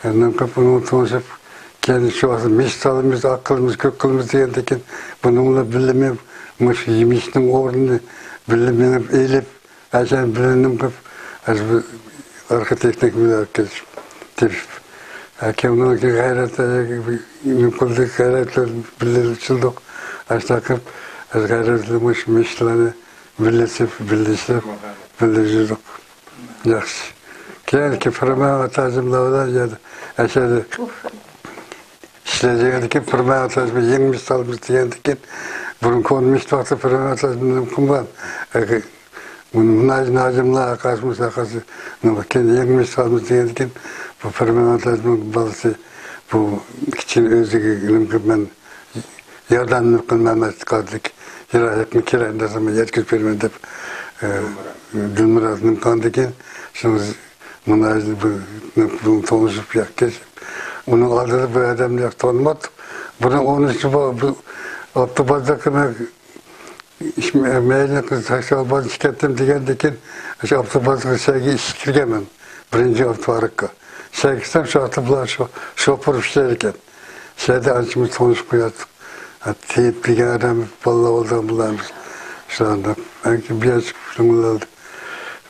ئاندىن كېيىن بۇنىڭ بىلەن تونۇشۇپ، كېيىن شۇ ۋاقىتتا مەسچىت سالىمىز، ئاق قىلىمىز، كۆك قىلىمىز دېگەندىكىن، بۇنىڭ بىلەن بىللە مېڭىپ، مۇشۇ مەسچىتنىڭ ئورنىنى بىللە مېڭىپ ئېلىپ، ئاشۇ بىللە نېمە قىلىپ، ئاشۇ بىر ئارخىتېكتنىڭ بىلەن كېلىشىپ، تېپىپ. ھە، كېيىن ئۇنىڭ كېيىن غەيرەت، نېمە قىلدۇق، غەيرەت بىلەن بىللە ئېچىلدۇق. ئاشۇنداق قىلىپ، غەيرەت بىلەن مۇشۇ مەسچىتلەرنى بىللە تېپىپ، بىللە ئىشلەپ، بىللە يۈردۇق. ياخشى. كېيىنكى پىرمەن ۋە تاجىملار بىلەن يەنە ئەشەدە ئىشلەيدىغاندىكىن، پىرمەن ۋە تاجىملار يېڭى مەسچىت سالىمىز دېگەندىكىن، بۇرۇن كونا مەسچىت ۋاقتىدا پىرمەن ۋە تاجىملار قىلغان. ئەگەر مۇناج-، ناجىملار، قاسىم ساقاسى، نېمە، كېيىن يېڭى مەسچىت سالىمىز دېگەندىكىن، بۇ پىرمەن ۋە تاجىملار بالىسى، بۇ كىچىكىنى ئۆزىگە نېمە قىلىپ، مەن ياردەمنى قىلمايمەن، قاتلىق يىراق يېقىنغا كېرەك نەرسە مەن يەتكۈزۈپ بېرىمەن دەپ، ئە، دىلمۇرات نېمە قىلغاندىكىن، شۇ مۇناجىنى بۇ، بۇ تونۇشۇپ ياق كېلىپ، ئۇنىڭ ئالدىدا بۇ ئادەمنى ياق تونۇماتتۇق. بۇنىڭ ئون ئۈچى بار، بۇ ئاپتوبازدىكى مەن ئىش مەيلى قىز تاكسىغا بارىپ كەتتىم دېگەندىكىن، شۇ ئاپتوبازغا سەگى ئىشقا كىرگەنمەن. بىرىنچى ئاپتوپاركقا. سەگى كىرسەم، شۇ ئاپتوبۇسلار شو-، شوپۇر ئىشلەيدىكەن. شۇ يەردە ئانچە مۇنچە تونۇشۇپ قوياتتۇق. ھە، تېيىپ دېگەن ئادەم بالىلار بولىدىغان بۇلارمىز. شۇنداق. بەلكى بىر ياش كۈنلەردە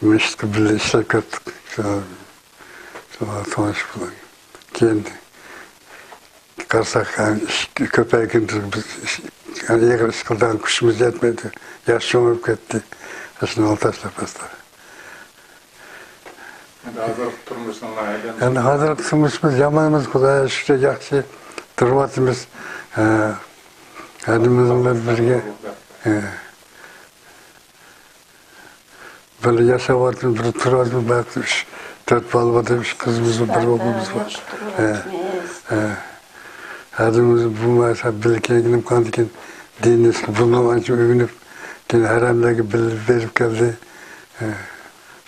مەسچىتكە بىللە ئىشلەپ كەتتۇق. شۇ، شۇ تونۇشۇپ بۇلار. كېيىن قارىساق، يەنە ئىش كۆپەيگەن، بىز ئىش، يەنە ئېغىر ئىش قىلىدىغان كۈچىمىز يەتمەيدۇ. ياش چوڭىيىپ كەتتى. شۇنى تاشلاپ بەسلا. ئەمدى ھازىرقى تۇرمۇشنىڭ ئايلىنىشى. ئەمدى ھازىرقى تۇرمۇشىمىز يامان ئەمەس، خۇدايغا شۈكرى، ياخشى تۇرۇۋاتىمىز. ھە، ھەممىمىز بىرگە، ھە، بىر ياشاۋاتىمىز، بىر تۇرۇۋاتىمىز، بەختلىك ئۈچ، تۆت بالا بار، ئۈچ قىزىمىز بار، بىر ئوغلىمىز بار. ھە، ھە. ھەممىمىز بۇ مەسىلە بىللە كەلگىنىم قاندىكىن دىنىي بۇنىڭ ئانچە ئۆگىنىپ، كېيىن ھەرەملەرگە بىللە بېرىپ كەلدى. ھە.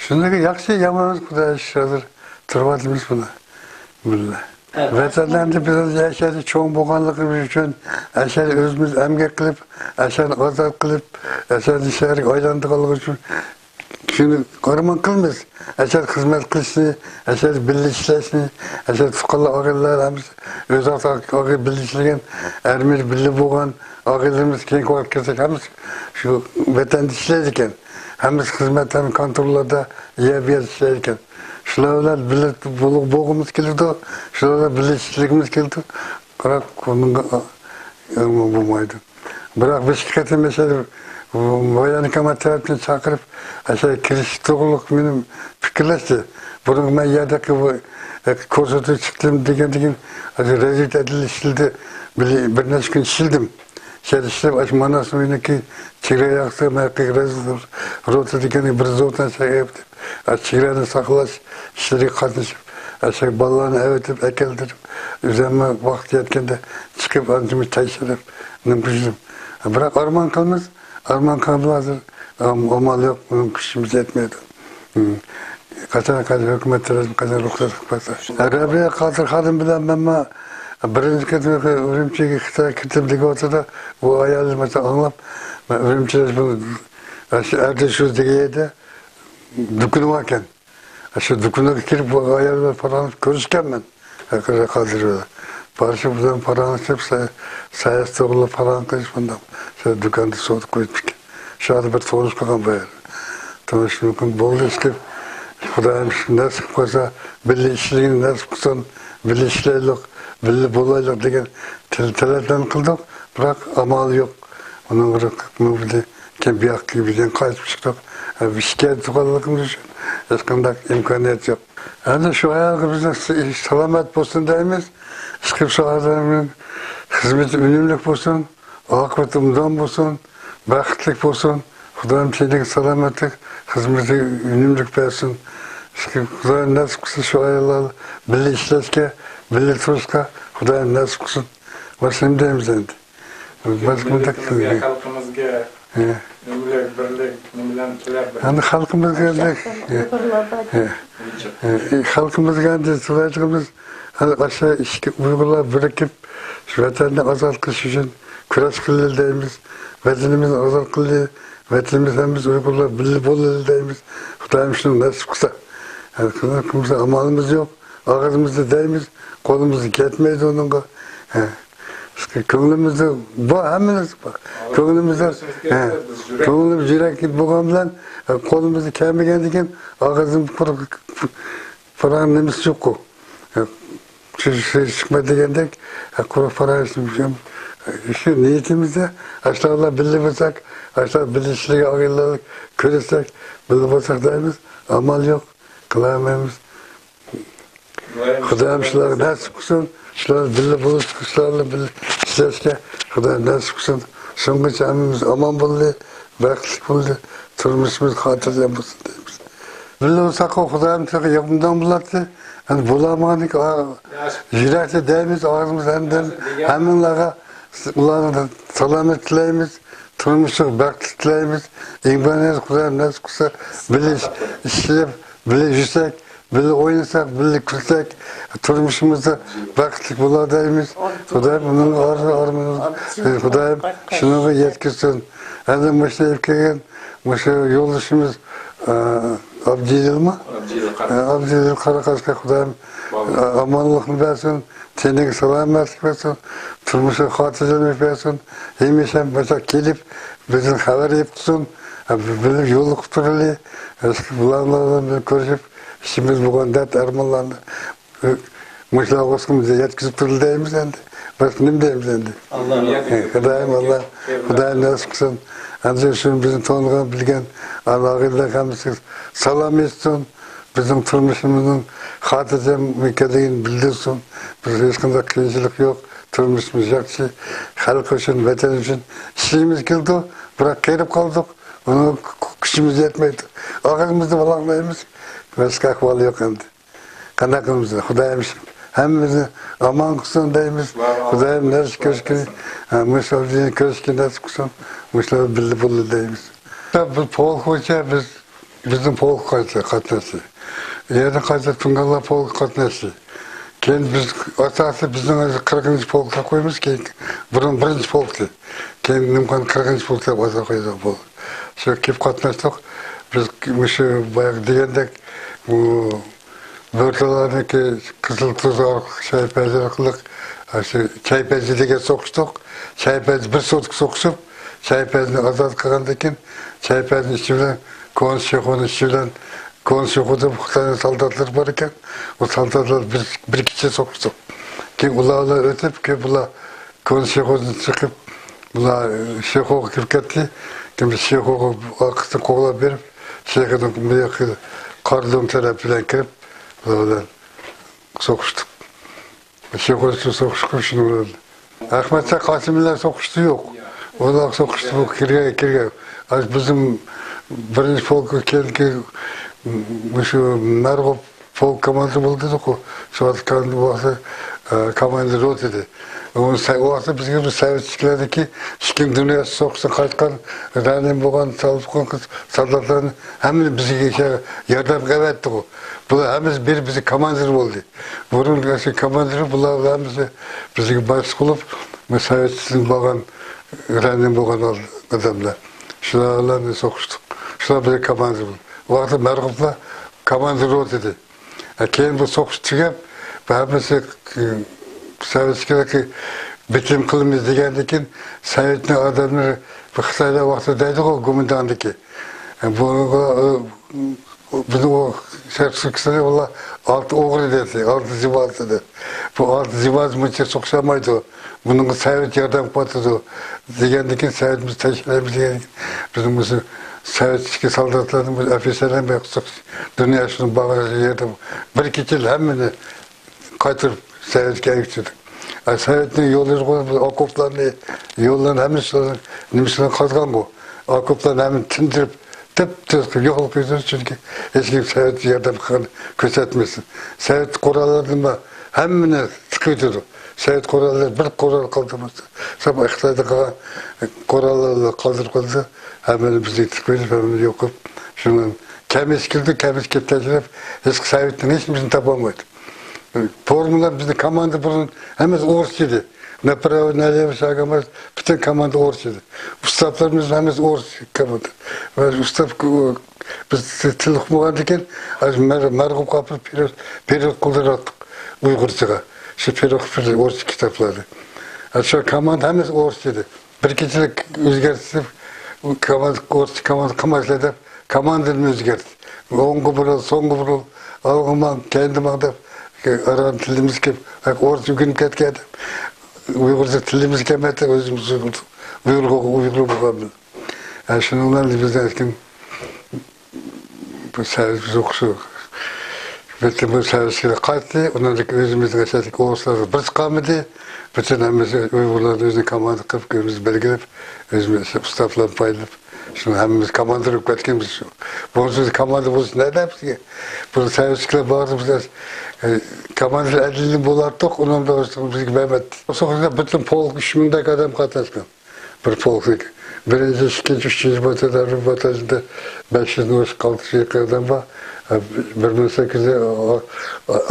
شۇنداق ياخشى، يامان ئەمەس، خۇدايغا شۈكرى، ھازىر تۇرۇۋاتىمىز بۇلار بىللە. ۋەتەندە بىز ئەشەدە چوڭ بولغانلىقىمىز ئۈچۈن، ئەشەدە ئۆزىمىز ئەمگەك قىلىپ، ئەشەدە ئازاد قىلىپ، ئەشەدە شەھەرگە ئايلاندۇرغانلىقى ئۈچۈن شۇنى ئارمان قىلىمىز. ئەشەدە خىزمەت قىلىشنى، ئەشەدە بىللە ئىشلەشنى، ئەشەدە تۇغقانلار، ئاغىنىلەر ھەممىسى ئۆز ئارىسىدا بىللە ئىشلىگەن، ئەرمىدە بىللە بولغان ئاغىنىلىرىمىز كېيىنكى ۋاقىت كەلسەك ھەممىسى شۇ ۋەتەندە ئىشلەيدىكەن. ھەممىسى خىزمەت ھەم كانتورلاردا يەر بۇ يەردە ئىشلەيدىكەن. شۇلار بىلەن بىللە بولغۇمىز كېلىدۇ، شۇلار بىللە ئىشلىگۈمىز كېلىدۇ. بىراق بۇنىڭغا ئەمما بولمايدۇ. بىراق بىر ئىككى قېتىم مەسىلەن، بايانى كامال تەرەپتىن چاقىرىپ، ئاشۇ كىرىش توغرۇلۇق مېنى پىكىرلەشتى. بۇرۇن مەن يەردىكى بۇ، ئە، كونسۇلتىغا چىقتىم دېگەندىكىن، ئاشۇ رەزىلىتى ئەدىل ئىشلىدى. بىر، بىر نەچچە كۈن ئىشلىدىم. شەھەر ئىشلەپ، ئاشۇ ماناس ئۆيىنىڭكى چېگرا ياقىسى، مەن رەزىل روتا دېگەن بىر زوتان شەھەر ئەۋەتىپ، ئاشۇ چېگرانى ساقلاش ئىشلىرىغا قاتنىشىپ، ئاشۇ بالىلارنى ئەۋەتىپ، ئەكەلدۈرۈپ، ئۆزۈممۇ ۋاقىت يەتكەندە چىقىپ، ئاندىن تەكشۈرۈپ، نېمە قىلدىم. بىراق ئارمان قىلىمىز، ئارمان قىلىمىز ھازىر، ئام-، ئامال يوق، بۇنىڭ كۈچىمىز يەتمەيدۇ. ھىم. قاچان، قاچان ھۆكۈمەت تەرەپتىن قاچان رۇخسەت قىلىپ بەرسە. رەبىيە قادىر خانىم بىلەن مەنمۇ بىرىنچى قېتىم ئۈرۈمچىگە خىتاي كىرىپ دېگەن ۋاقتىدا، بۇ ئايالنى مەسىلەن ئاڭلاپ، مەن ئۈرۈمچىدە شۇ، شۇ ئەردە شۇ دېگەن يەردە دۇكىنى باركەن. شۇ دۇكىنىغا كىرىپ، بۇ ئايال بىلەن پاراڭلىشىپ كۆرۈشكەنمەن. قادىر بىلەن. بارىشىپ، بۇ بىلەن پاراڭلىشىپ، سا-، ساياھەت توغرىلىق پاراڭ قىلىش، مۇنداق. شۇ دۇكاندا سودا قويۇپ كەتكەن. شۇ يەردە بىر تونۇش قىلغان بۇ يەردە. تونۇشۇش مۇمكىن بولدى، ئىشلەپ، خۇدايىم شۇ نەسىپ قىلسا، بىللە ئىشلىگىنى نەسىپ قىلسۇن، بىللە ئىشلەيلۇق، بىللە بولايلۇق دېگەن تىل-، تىلەكلەرنى قىلدۇق. بىراق ئامال يوق. ئۇنىڭ بىر قىلمىدى. كېيىن بۇ ياققا بىزدىن قايتىپ چىقتۇق. ئە، بىز شىكايەت قىلغانلىقىمىز ئۈچۈن ھېچقانداق ئىمكانىيەت يوق. ئەمدى شۇ ئايالغا بىزنىڭ س-، سالامەت بولسۇن دەيمىز. ئىشقىلىپ شۇ ئادەمنىڭ خىزمىتى ئۈنۈملۈك بولسۇن، ئاقىۋىتى ئوبدان بولسۇن، بەختلىك بولسۇن. خۇدايىم تېنىگە سالامەتلىك، خىزمىتىگە ئۈنۈملۈك بەرسۇن. خۇدايىم نەسىپ قىلسا شۇ ئاياللار بىللە ئىشلەشكە، بىللە تۇرۇشقا خۇدايىم نەسىپ قىلسۇن. باشقا نېمە دەيمىز ئەمدى؟ باشقا مۇنداق مىللىتىمىزگە، خەلقىمىزگە ئۆملۈك بىرلىك نېمىلەرنى تىلەپ بېرىمىز. ئەمدى خەلقىمىزگە ئۆملۈك، خەلقىمىزگە ئەمدى تىلەيدىغىنىمىز، ئاشۇ ئىككى ئۇيغۇرلار بىرىكىپ، شۇ ۋەتەننى ئازاد قىلىش ئۈچۈن كۈرەش قىلىلى دەيمىز. ۋەتىنىمىزنى ئازاد قىلىلى، ۋەتىنىمىز ھەممىمىز ئۇيغۇرلار بىللە بولىلى دەيمىز. خۇدايىم شۇنى نەسىپ قىلسا. قىلمىسا ئامالىمىز يوق. ئاغزىمىزدا دەيمىز، قولىمىزدا كەتمەيدۇ ئۇنىڭغا. كۆڭلىمىزدە بار، ھەممە نەرسە بار. كۆڭلىمىزدە، كۆڭلىمىز يۈرەك بولغان بىلەن، قولىمىزدا كەلمىگەندىن كېيىن ئاغزىمىز قۇرۇق، پاراڭ نېمىسى يوققۇ. شۇ، شۇ چىقماي دېگەندەك، قۇرۇق پاراڭ شۇ نىيىتىمىزدە، ئاشۇلار بىللە بولساق، ئاشۇلار بىللە ئىشلىگەن ئاغىنىلەرنى كۆرسەك، بىللە بولساق دەيمىز، ئامال يوق، قىلالمايمىز. خۇدايىم شۇلارغا نەسىپ قىلسۇن، شۇلار بىللە بولۇشقا، شۇلارنى بىللە ئىشلەشكە خۇدايىم نەسىپ قىلسۇن. شۇنىڭغىچە ھەممىمىز ئامان بولدى، بەختلىك بولدى، تۇرمۇشىمىز خاتىرجەم بولسۇن دەيمىز. بىللە بولساققۇ خۇدايىم تېخى ياخشىدان بولاتتى. ئەمدى بولالمىغاندىكىن يۈرەكتە دەيمىز، ئاغزىمىز ھەمدەم ھەممىڭلارغا، ئۇلارغا سالامەت تىلەيمىز، تۇرمۇشلۇق بەختلىك تىلەيمىز. ئىمكانىيەت خۇدايىم نەسىپ قىلسا، بىللە ئىشلەپ، بىللە يۈرسەك، بىللە ئوينىساق، بىللە كۈلسەك، تۇرمۇشىمىزدا بەختلىك بولا دەيمىز. خۇدايىم ئۇنىڭ ئارزۇ ئارمىنىنى، خۇدايىم شۇنىڭغا يەتكۈزسۇن. ھەزىر مۇشۇ ئېلىپ كەلگەن مۇشۇ يولدىشىمىز، ئە، ئابدىجېلىلمۇ؟ ئابدىجېلىل قارا. ئە، ئابدىجېلىل قاراقاشقا خۇدايىم، ئە، ئامانلىقنى بەرسۇن، تېنىگە سالامەتلىك بەرسۇن، تۇرمۇشىغا خاتىرجەملىك بەرسۇن. ھەمىشە مۇشۇ كېلىپ، بىزدىن خەۋەر ئېلىپ تۇرسۇن. ھە، بىللە يولۇقۇپ تۇرىلى. بۇلار بىلەن كۆرۈشۈپ، ئىچىمىز بولغان دەرد ئارمانلارنى، ئە، مۇشۇلارغا يەتكۈزۈپ تۇرىلى دەيمىز ئەمدى. باشقا نېمە دەيمىز ئەمدى؟ ئاللا رازى بولسۇن. خۇدايىم، ئاللا، خۇدايىم نەسىپ قىلسۇن. ئەمدى شۇ بىزنى تونۇغان، بىلگەن ئاغىنىلەر ھەممىسىگە سالام ئېيتسۇن. بىزنىڭ تۇرمۇشىمىزنىڭ خاتىرجەم ئىكەنلىكىنى بىلدۈرسۇن. بىز ھېچقانداق قىيىنچىلىق يوق. تۇرمۇشىمىز ياخشى. خەلق ئۈچۈن، ۋەتەن ئۈچۈن ئىشلىگىمىز كېلىدۇ. بىراق قېرىپ قالدۇق. ئۇنىڭغا كۈچىمىز يەتمەيدۇ. ئاغزىمىزدا بولالمايمىز. باشقا ئەھۋال يوق ئەمدى. قانداق قىلىمىز؟ خۇدايىم ھەممىمىزنى ئامان قىلسۇن دەيمىز. خۇدايىم نەرسە كۆرۈشكىنى، ھە، مۇشۇ كۆرۈشكىنى نەسىپ قىلسۇن. مۇشۇلار بىللە بولىدۇ دەيمىز. بىز پولك بويىچە بىز، بىزنىڭ پولك قاتناشتى. يەنە قايتا تۇڭگانلار پولك قاتناشتى. كېيىن بىز ئاساسىي بىزنىڭ قىرىقىنچى پولكقا قويىمىز، كېيىن بۇرۇن بىرىنچى پولكتى. كېيىن نېمىقان قىرىقىنچى پولك دەپ ئاتاپ قويدۇق بۇ. شۇ كېلىپ قاتناشتۇق. بىز مۇشۇ باياقى دېگەندەك، بۇ بۆرتالارنىڭكى قىزىل تۇز ئارقىلىق، چاي پەيزى ئارقىلىق، شۇ چاي پەيزى دېگەن سوقۇشتۇق. چاي پەيزى بىر سوتكا سوقۇشۇپ، چاي پەيزىنى ئازاد قىلغاندىن كېيىن، چاي پەيزىنىڭ ئىچى بىلەن كونا شېخۇنىڭ ئىچى بىلەن، كونا شېخۇدا خىتاينىڭ سالداتلىرى بار ئىكەن. ئۇ سالداتلار بىر، بىر كېچە سوقۇشتۇق. كېيىن ئۇلار بىلەن ئۆتۈپ، كېيىن بۇلار كونا شېخۇدىن چىقىپ، بۇلار شېخۇغا كىرىپ كەتتى. كېيىن بىز شېخۇغا ئارقىسىدىن قوغلاپ بېرىپ، شېخۇنىڭ بۇ ياقى قارلۇڭ تەرەپ بىلەن كىرىپ، بۇلار بىلەن سوقۇشتۇق. شېخۇ سوقۇشقا شۇنىڭ بىلەن. ئەخمەتجان قاسىملار سوقۇشتا يوق. ئۇلار سوقۇشتا بۇ كىرگەن، كىرگەن. بىزنىڭ بىرىنچى پولكقا كېيىنكى مۇشۇ مەرغۇپ پولك كوماندىرى بولدى دېدۇققۇ. شۇ ۋاقىت كوماندىر بولسا، ئە، كوماندىر روتا ئىدى. ئۇ سە-، ئۇ ۋاقىتتا بىزگە بىر سوۋېت ئىچكىلىرىدىكى ئىككىنچى دۇنيا سوغۇشىدىن قايتقان رەنىم بولغان، سالداتلارنى ھەممىنى بىزگە ياردەمگە ئەۋەتتىغۇ. بۇلار ھەممىسى بىر بىزگە كوماندىر بولدى. بۇرۇن كوماندىر بۇلار ھەممىسى بىزگە باشلىق بولۇپ، بۇ سوۋېتتىن بولغان، رەنىم بولغان ئادەملەر. شۇلار بىلەن سوقۇشتۇق. شۇلار بىزگە كوماندىر بولدى. ئۇ ۋاقىتتا مەرغۇپلار كوماندىر روتا ئىدى. ھە، كېيىن بۇ سوقۇش تۈگەپ، بۇ ھەممىسى، ئى، سوۋېتسكىيلارغا بىتىم قىلىمىز دېگەندىن كېيىن، سوۋېتنىڭ ئادەملىرى، بۇ خىتايلار ۋاقتىدا دەيدىغۇ، گومىنداڭدىكى. ئە، بۇ، ئۇ، بىزنىڭ ئۇ شەرقىي تۈركىستاندا ئۇلار ئالتە ئوغرى دەيدۇ، ئالتە زىبا دەيدۇ. بۇ ئالتە زىبا مۇنچە سوقۇشالمايدۇ. بۇنىڭغا سوۋېت ياردەم قىلىۋاتىدۇ دېگەندىن كېيىن، سوۋېتىمىز تەشكىللەيمىز دېگەندىن كېيىن، بىزنىڭ مۇشۇ سوۋېتتىكى سالداتلارنىڭ، بۇ ئوفىتسېرلارنىڭ بىر قىسىم دۇنيا شۇنىڭ باغرىغا ياردەم، بىر كېچىدە ھەممىنى قايتۇرۇپ سوۋېتكە ئەگىشتۈردۇق. ئە، سوۋېتنىڭ يوللىرىغۇ، بۇ ئوكوپلارنى، يوللارنى ھەممىسىنى، نېمىسىنى قازغانغۇ. ئاكوپلارنى ھەممىنى تىندۇرۇپ، تۈپتۈز قىلىپ يوقلاپ قويىدۇ، چۈنكى ھېچكىم سوۋېت ياردەم قىلغان كۆرسەتمىسۇن. سوۋېت قوراللىرىدىن بار ھەممىنى تىقىۋېتىدۇ. سوۋېت قوراللىرى بىر قورال قالدۇرماستىن، ساپ خىتايدا قالغان قوراللارنى قالدۇرۇپ قويىدۇ. ھەممىنى بىزگە تىقىۋېلىپ، ھەممىنى يوق قىلىپ، شۇنىڭ كەمىسى كېلىدۇ، كەمىسى كېلىپ تاشلاپ، ھېچ سوۋېتنىڭ ھېچ نېمىسىنى تاپالمايدۇ. فورمىلار بىزنىڭ كوماندا بۇرۇن ھەممىسى ئورۇسچە ئىدى. ناپراۋو، نالېۋو، شاگاماز، پۈتۈن كوماندا ئورۇسچە ئىدى. ئۇستازلىرىمىز ھەممىسى ئورۇس كوماندا. ۋە ئۇستاز، بىز تىل ئۇقمىغاندىكىن، مەر-، مەرغۇپ قاپىل پېرېۋود، پېرېۋود قىلدۇراتتۇق ئۇيغۇرچىغا. شۇ پېرېۋود قىلىپ ئورۇسچە كىتابلارنى. شۇ كوماندا ھەممىسى ئورۇسچە ئىدى. بىر كېچىلىك ئۆزگەرتىپ، كوماندا، ئورۇسچە كوماندا قىلمايسىلەر دەپ، كوماندىنى ئۆزگەرتتى. ئوڭغا بۇرۇل، سولغا بۇرۇل، ئالغا ماڭ، كەينىدە ماڭ دەپ، ئاران تىلىمىز كەپ، ئورۇس ئۆگىنىپ كەتكەن ئادەم. ئۇيغۇرچە تىلىمىز كەلمەيتتى، ئۆزىمىز ئۇيغۇر، ئۇيغۇر، ئۇيغۇر بولغان بىلەن. ھە، شۇنىڭ بىلەن بىز ئەركىن بۇ سەۋىيىمىز ئوقۇشى بىتىپ، بۇ سەۋىيىگە قايتتى. ئۇنىڭدىن كېيىن ئۆزىمىزنىڭ ئەسەردىكى ئورۇسلارنىڭ بىرسى قالمىدى. پۈتۈن ھەممىسى ئۇيغۇرلارنى ئۆزىنىڭ كوماندا قىلىپ، ئۆزىمىز بەلگىلەپ، ئۆزىمىز ئۇستازلارنى پايلاپ، شۇنى ھەممىمىز كوماندىر بولۇپ كەتكەنمىز. شۇ، بۇنىڭ سۆزى كوماندا بولۇش نەدە بىزگە؟ بۇ سەۋىيىگە بارىمىز، ئە، كوماندىر ئەدىلدىن بولاتتۇق، ئۇنىڭ بىزگە بەرمەتتى. شۇ پۈتۈن پولك ئۈچ مىڭدەك ئادەم قاتناشقان. بىر پولكنىڭ بىرىنچى، ئىككىنچى، ئۈچىنچى باتاليون، ھەر بىر باتاليوندا بەش يۈزدىن ئوشۇق، ئالتە يۈز يېقىن ئادەم بار. بىر مىڭ سەككىز يۈز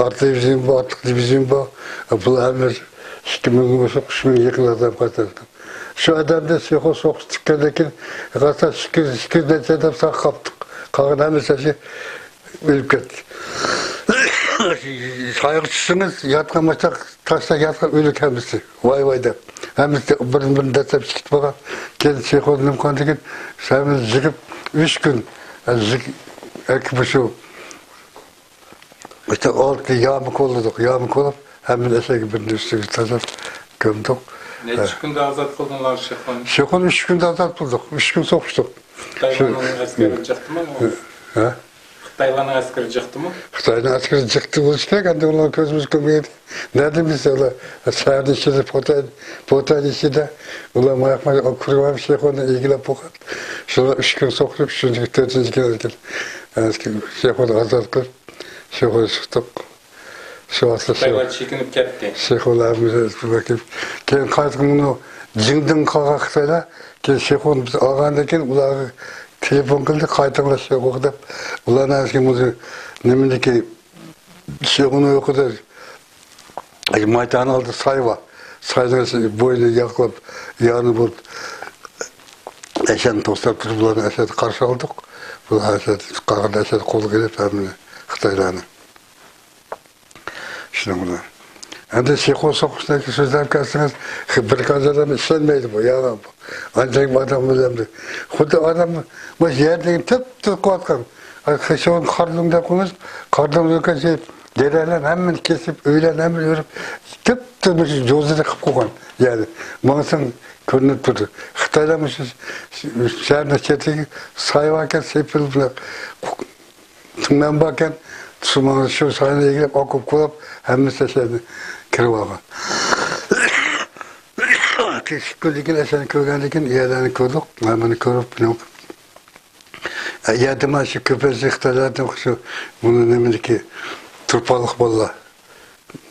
ئارت دىۋىزىيون بار، ئارتلىق دىۋىزىيون بار. بۇلار ھەممە ئىككى مىڭدىن ئوشۇق، ئۈچ مىڭ يېقىن ئادەم قاتناشقان. شۇ ئادەمدە سېخو سوقۇش چىققاندىن كېيىن، ئىككى يۈز، ئىككى يۈز نەچچە ئادەم ساق قاپتۇق. قالغان ھەممىسى ئۆلۈپ كەتتى. سايغا چۈشسىڭىز، ياتقان ماشاق تاشتا ياتقان ئۆلۈك ھەممىسى. ۋاي ۋاي دەپ. ھەممىسى بىرىنى بىرىنى دەسسەپ چىقىپ بولغان. كېيىن سېخو نېمە قىلغاندىكىن، ھەممىنى يىغىپ، ئۈچ كۈن، يىغ-، ئەكىپ شۇ، ئىشتە ئالتە يامۇ كولىدۇق. يامۇ كولىپ، ھەممىنى ئەسەرگە بىرىنى ئۈستىگە تاشلاپ كۆمدۇق. نەچچە كۈندە ئازاد قىلدىڭلار شېخونى؟ شېخونى ئۈچ كۈندە ئازاد قىلدۇق. ئۈچ كۈن سوقۇشتۇق. خىتايلارنىڭ ئەسكىرى جىقتىمۇ؟ ھە؟ خىتايلارنىڭ ئەسكىرى جىقتىمۇ؟ خىتاينىڭ ئەسكىرى جىقتى بولۇشى كېرەك، ئەمدى ئۇلار كۆزىمىز كۆرمىگەن. نەدىن بىلسە ئۇلار شەھەرنىڭ ئىچىدە، پوتەي-، پوتەينىڭ ئىچىدە ئۇلار ماياق، ماياق كۇرۇۋېلىپ شېخونى ئىگىلەپ بولغان. شۇلار ئۈچ كۈن سوقۇشۇپ، ئۈچىنچى كۈن، تۆتىنچى كۈن شېخونى ئازاد قىلىپ، شېخونى چىقتۇق. شۇ ۋاقىتتا خىتايلار شېخ-، چېكىنىپ كەتتى. شېخۇنى كېيىن قايتىپ مۇنۇ جىڭدىن قالغان خىتايلار، كېيىن شېخونى بىز ئالغاندىن كېيىن ئۇلارغا تېلېفون قىلدى، قايتىڭلار شېخوغا دەپ. ئۇلارنىڭ ئەسكى مۇزۇ نېمىدىكى شېخۇنىڭ يوقىدا مايتانىڭ ئالدىدا ساي بار. ساينىڭ بويىنى ياقلاپ، يارنى بولۇپ، ئەشەنى توسلاپ تۇرۇپ، بۇلارنى ئەشەدە قارشى ئالدۇق. بۇلار ئەشەدە قالغان ئەشەدە قولغا ئېلىپ ھەممىنى خىتايلارنى. شۇنىڭ بىلەن. ئەمدى شېخۇ سوقۇشتىكى سۆزلەپ كەلسىڭىز، بىر قانچە ئادەم ئىشەنمەيدۇ بۇ، يالغان بۇ. ئانچە ئادەم بىلەمدۇ. خۇددى ئادەم مۇشۇ يەردىكى تۈپ تۈركۈۋاتقان. شېخۇ قاردۇڭ دەپ قويىمىز، قاردۇڭ دېگەن شېخۇ دېرەلەرنى ھەممىنى كېسىپ، ئۆيلەرنى ھەممىنى ئۆرۈپ، تۈپ تۈز مۇشۇ جوزىنى قىلىپ قويغان. يەنى ماڭساڭ كۆرۈنۈپ تۇرىدۇ. خىتايلار مۇشۇ شەھەرنىڭ چېتىگە ساي باركەن، سېپىل بىلەن تۈمەن باركەن، شۇ، شۇ ساينى ئىگىلەپ، ئاكوپ قۇلاپ، ھەممىسى شەھەرگە كىرىپ ئالغان. ئىككى كۈندىن كېيىن ئەشەنى كۆرگەندىن كېيىن، يەرلەرنى كۆردۇق، ھەممىنى كۆرۈپ، بۇنىڭ يەردە مانا شۇ كۆپىنچە خىتايلاردىن شۇ، بۇنى نېمىدىكى تۇرپانلىق بالىلار.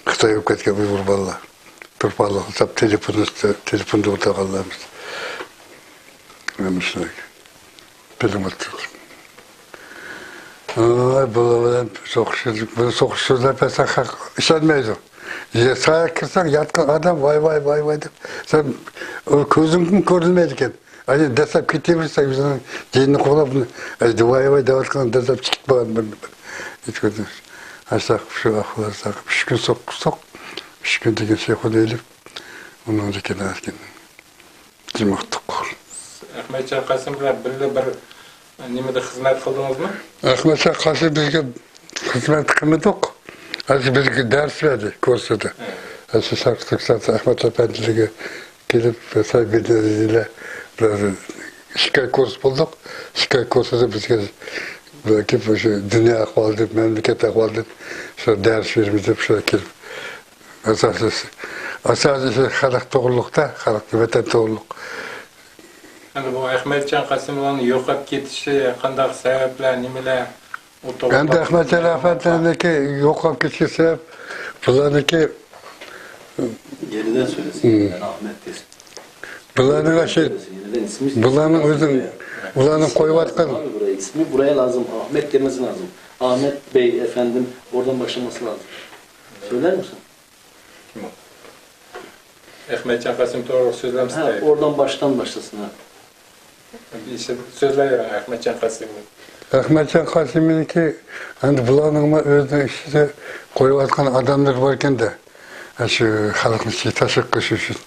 خىتاي بولۇپ كەتكەن ئۇيغۇر بالىلار. تۇرپانلىق تاپ تېلېفون، تېلېفوندا ئولتۇرغانلارمىز. مانا شۇنداق. بىلىپ ئولتۇردۇق. ئاي، بۇلار بىلەن سوقۇشۇپ، بىر سوقۇشۇپ سۆزلەپ بەرسەڭ خەق ئىشەنمەيدۇ. يە، ساياغا كىرسەڭ ياتقان ئادەم ۋاي، ۋاي، ۋاي، ۋاي دەپ. سەن ئۇ كۆزۈڭدىن كۆرۈنمەيدىكەن. ئەنە دەسسەپ كېتىۋېرىسەن، ئۆزىنىڭ جېنىنى قوغلاپ، ئەي، ۋاي، ۋاي دەۋاتقان دەسسەپ چىقىپ بارغان بىر، بىر. ھېچ كۆرۈنمەيدۇ. ئاشۇنداق شۇ ئەھۋال، ئۈچ كۈن سوقۇشتۇق. ئۈچ كۈندىن كېيىن شېخۇنى ئېلىپ، ئۇنىڭدىن كېيىن ئەركىن جىم ئۇقتۇق. ئەخمەتجان قاسىم بىلەن بىللە بىر نېمىدە خىزمەت قىلدىڭىزمۇ؟ ئەخمەتجان قاسىم بىزگە خىزمەت قىلمىدۇق. ئەمدى بىزگە دەرس بەردى كۇرسىدا. ھە. ئەمدى شەرقىي تۈركىستان ئەخمەت ئەپەندىلىرىگە كېلىپ، سەي بىلەن بىر ئىككى ئاي كۇرس بولدۇق. ئىككى ئاي كۇرسىدا بىزگە بەلكى مۇشۇ دۇنيا ئەھۋالىدىن، مەملىكەت ئەھۋالىدىن شۇ دەرس بېرىمىز دەپ شۇ كېلىپ، ئاساسىي، ئاساسىي خەلق توغرۇلۇقتا، خەلق، ۋەتەن توغرۇلۇق. ئەمدى بۇ ئەخمەتجان قاسىملارنىڭ يوقاپ كېتىشى قانداق سەۋەبلەر، نېمىلەر؟ ئۇ توغرىدا ئەمدى ئەخمەتجان ئەپەندىنىڭكى يوقاپ كېتىشى سەۋەب، بۇلارنىڭكى، يەنىدىن سۆيلىسۇن، ئاخمەت دېسۇن. بۇلارنىڭ ئاشۇ، يەنىدىن ئىسمى، بۇلارنىڭ ئۆزىنىڭ، بۇلارنىڭ قويۇۋاتقان ئىسمى بۇرايا لازىم، ئاخمەت دېمىسى لازىم. ئاخمەت بەي ئەپەندىم، ئورىدىن باشلىمىسى لازىم. سۆيلەر مىسىن؟ ئەخمەتجان قاسىم توغرا سۆزلەمسىز؟ ھە، ئورىدىن باشتان باشلىسۇن، ھە. سۆزلەۋېرىڭ، ئەخمەتجان قاسىم. ئەخمەتجان قاسىمنىڭكى، ئەمدى بۇلارنىڭمۇ ئۆزىنىڭ ئىچىدە قويۇۋاتقان ئادەملىرى باركەن-دە. شۇ خەلقنى تەشۋىق قىلىش ئۈچۈن.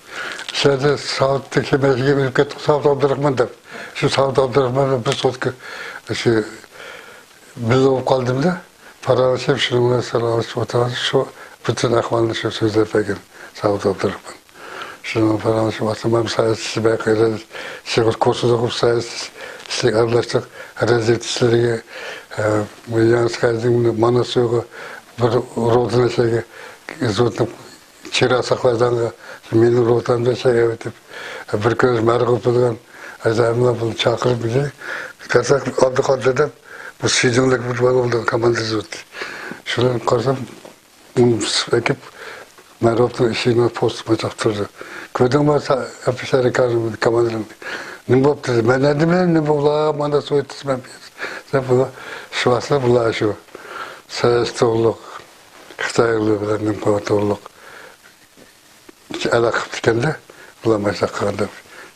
شۇ يەردە ساۋۇتتىكى مەسىلىگە ئۆلۈپ كەتتۇق، ساۋۇت ئابدۇراخمان دەپ. شۇ ساۋۇت ئابدۇراخمان بىلەن بىر سوتكا، شۇ بىللە بولۇپ قالدىم-دە. پاراڭلىشىپ، شۇنىڭ بىلەن ساراڭلىشىپ ئولتۇرغان، شۇ پۈتۈن ئەھۋالنى شۇ سۆزلەپ بەرگەن ساۋۇت ئابدۇراخمان. شۇنىڭ پاراڭلىشىپ ئولتۇرمام، ساياھەتچىسى بەك شېخۇر كوسىدوغۇف ساياھەتچىسى ئارىلاشتۇق. رەزىللىك ئىشلىرىگە، ئە، بۇ يېڭى ساياھەتنىڭ مانا سۇيىغا بىر روتىنى شەيگە زوتنى چىرا ساقلايدىغانغا مېنىڭ روتامدا شەيگە ئۆتۈپ، بىر كۆرۈش مەرغۇپ بولغان، ئەزەملا بۇنى چاقىرىپ بىزنى قاساق ئابدۇقادىر دەپ، بۇ سىجىڭلىق بىر بالا بولدى، كاماندا زوتى. شۇنى قارىسام، ئۇنى سىقىپ ئەكىپ، مەرۇپنىڭ ئىشىكىنى پوستىغا چاقتۇردى. كۆردۈڭمۇ، ئەپسەرى كاماندا، نېمە بوپتۇ؟ مەن نېمە بىلەي، نېمە بولا، مانا سويتىسى مەن دەپ، بۇلار شۇ ۋاقىتتا بۇلار شۇ سەس توغرۇلۇق، خىتايلار بىلەن نېمە توغرۇلۇق ئالاقە قىپتىكەندە، بۇلار ماشۇنداق قىلغان دەپ.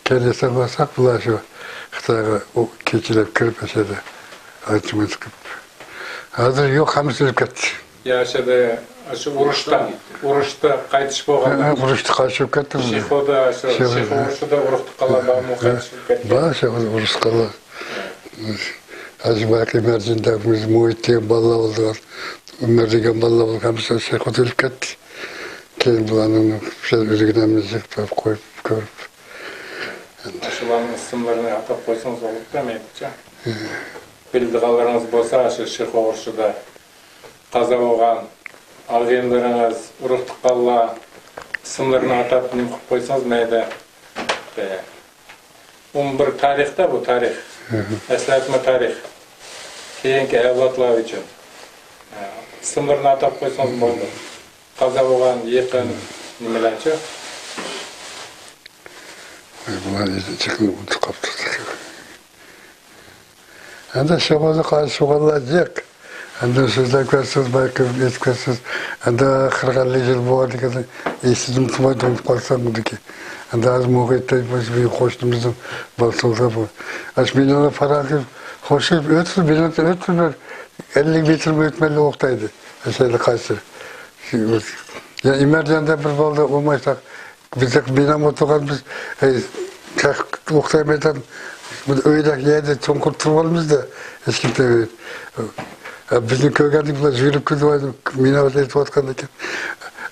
كەينىسىگە بارساق، بۇلار شۇ خىتايغا ئۇ كېچىلەپ كىرىپ، ئەشەدە ئاچىمىز چىقىپ. ھازىر يوق، ھەممىسى ئۆلۈپ كەتتى. يا، ئەشەدە، شۇ ئۇرۇشتا، ئۇرۇشتا قايتىش ھە، بولغانلار. ئۇرۇشتا قايتىپ كەتتى. شېخۇدا، شۇ شېخۇ، شېخۇ ئۇرۇشىدا ئۇرۇقتا قالغانلارمۇ ھە، قايتىش بولۇپ كەتكەن. بار، شېخۇدا ئۇرۇشتا قالغان. ھاجى باقى مەرجىن دەپ، مۇھىت دېگەن بالىلار بولىدىغان، ئۆمەر دېگەن بالىلار بولغان، ھەممىسى شېخۇدا ئۆلۈپ كەتتى. كېيىن بۇلارنىڭ شۇ ئۆلگىنىمىزنى قويۇپ كۆرۈپ. شۇلارنىڭ ئىسىملىرىنى ئاتاپ قويسىڭىز بولۇپتۇ، مەيلىچە. بىلىدىغانلىرىڭىز بولسا، شۇ شېخۇ ئۇرۇشىدا قازا بولغان ئاغىنىلىرىڭىز، ئۇرۇق تۇغقانلار ئىسىملىرىنى ئاتاپ نېمە قىلىپ قويسىڭىز مەيلى. ئۇمۇ بىر تارىختا بۇ تارىخ. ئەسلەتمە تارىخ. كېيىنكى ئەۋلادلار ئۈچۈن. ئىسىملىرىنى ئاتاپ قويسىڭىز بولدى. قازا بولغان يېقىن نېمىلەرچۇ؟ ئاي، بۇلار ئىزى چىقىپ ئۇنتۇپ قاپتۇ. ئەمدى شۇغىلى قارشى شۇغىلى جىق. ئەمدى سۆزلەپ كەتسىڭىز، بەلكى ئېيتىپ كەتسىڭىز. ئەمدى قىرىق ئەللىك يىل بولغاندىكىن ئېسىدىن تۇماي تۇنۇپ قالسام بۇنىكى. ئەمدى ھازىر مۇھىتتا بىز بىر قوشنىمىزنىڭ بالىسى بولسا بۇ. ئاشۇ مېنىڭ پاراڭغا قوشۇلۇپ ئۆتسە، مېنىڭ ئۆتسە بىر ئەللىك مېتىر ئۆتمەيلا ئوقتايدۇ. ئەشەدە قايسى. يا ئىمەرجان دەپ بىر بالىدا ئومايساق، بىز مىنام ئولتۇرغان بىز، ئەي، قاق-، ئوقتاي مەيدان، بىر ئۆيدە يەردە چوڭقۇر تۇرۇپ ئالىمىزدا، ھېچكىم تەگمەيدۇ. ئە، بىزنى كۆرگەندىن بۇلار يۈگۈرۈپ كىردى، مىنام ئېتىۋاتقاندىكىن.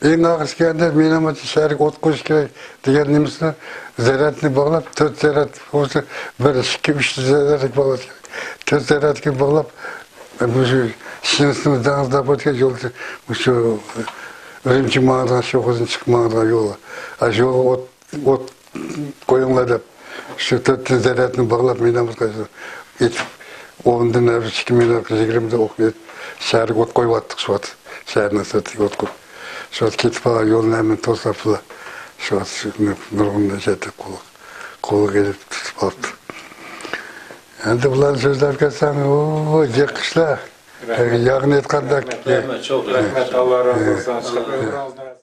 ئەڭ ئاخىرسى كەلگەندە مىنام شەھەرگە ئوت قويۇش كېرەك دېگەن نېمىسىنى، زەرەتنى باغلاپ، تۆت زەرەت بولسا، بىر، ئىككى، ئۈچ زەرەتكە باغلاش كېرەك. تۆت زەرەتكە باغلاپ، مۇشۇ شىنسىمىز دېڭىزدا بولسا يولدا، مۇشۇ ئۈرۈمچى ماڭىدىغان، شوخۇدىن چىقىپ ماڭىدىغان يول. ئاشۇ يولغا ئوت، ئوت قويۇڭلار دەپ، شۇ تۆت زەرەتنى باغلاپ، مىنامىزغا ئېتىپ، ئوندىن ئىككى مىنامغا يىگىرمىدىن ئوقنى ئېتىپ، شەھەرگە ئوت قويۇۋاتتۇق شۇ ۋاقىت. شەھەرنىڭ سىرتىغا ئوت قويۇپ. شۇ ۋاقىت كېتىپ قالغان يولنى ھەممىنى توسلاپلا، شۇ ۋاقىت شۇ نۇرغۇننى شەتىپ قولغا، قولىغا ئېلىپ تۇتۇپ ئاپتۇ. ئەمدى بۇلارنى سۆزلەپ كەتسەڭ، ئۇ، جىق ئىشلار. رەھمەت. ياغنى ئېيتقاندەك. رەھمەت، رەھمەت، چوڭ رەھمەت. ئاللا رازى بولسۇن. ئۆمرىڭىزنى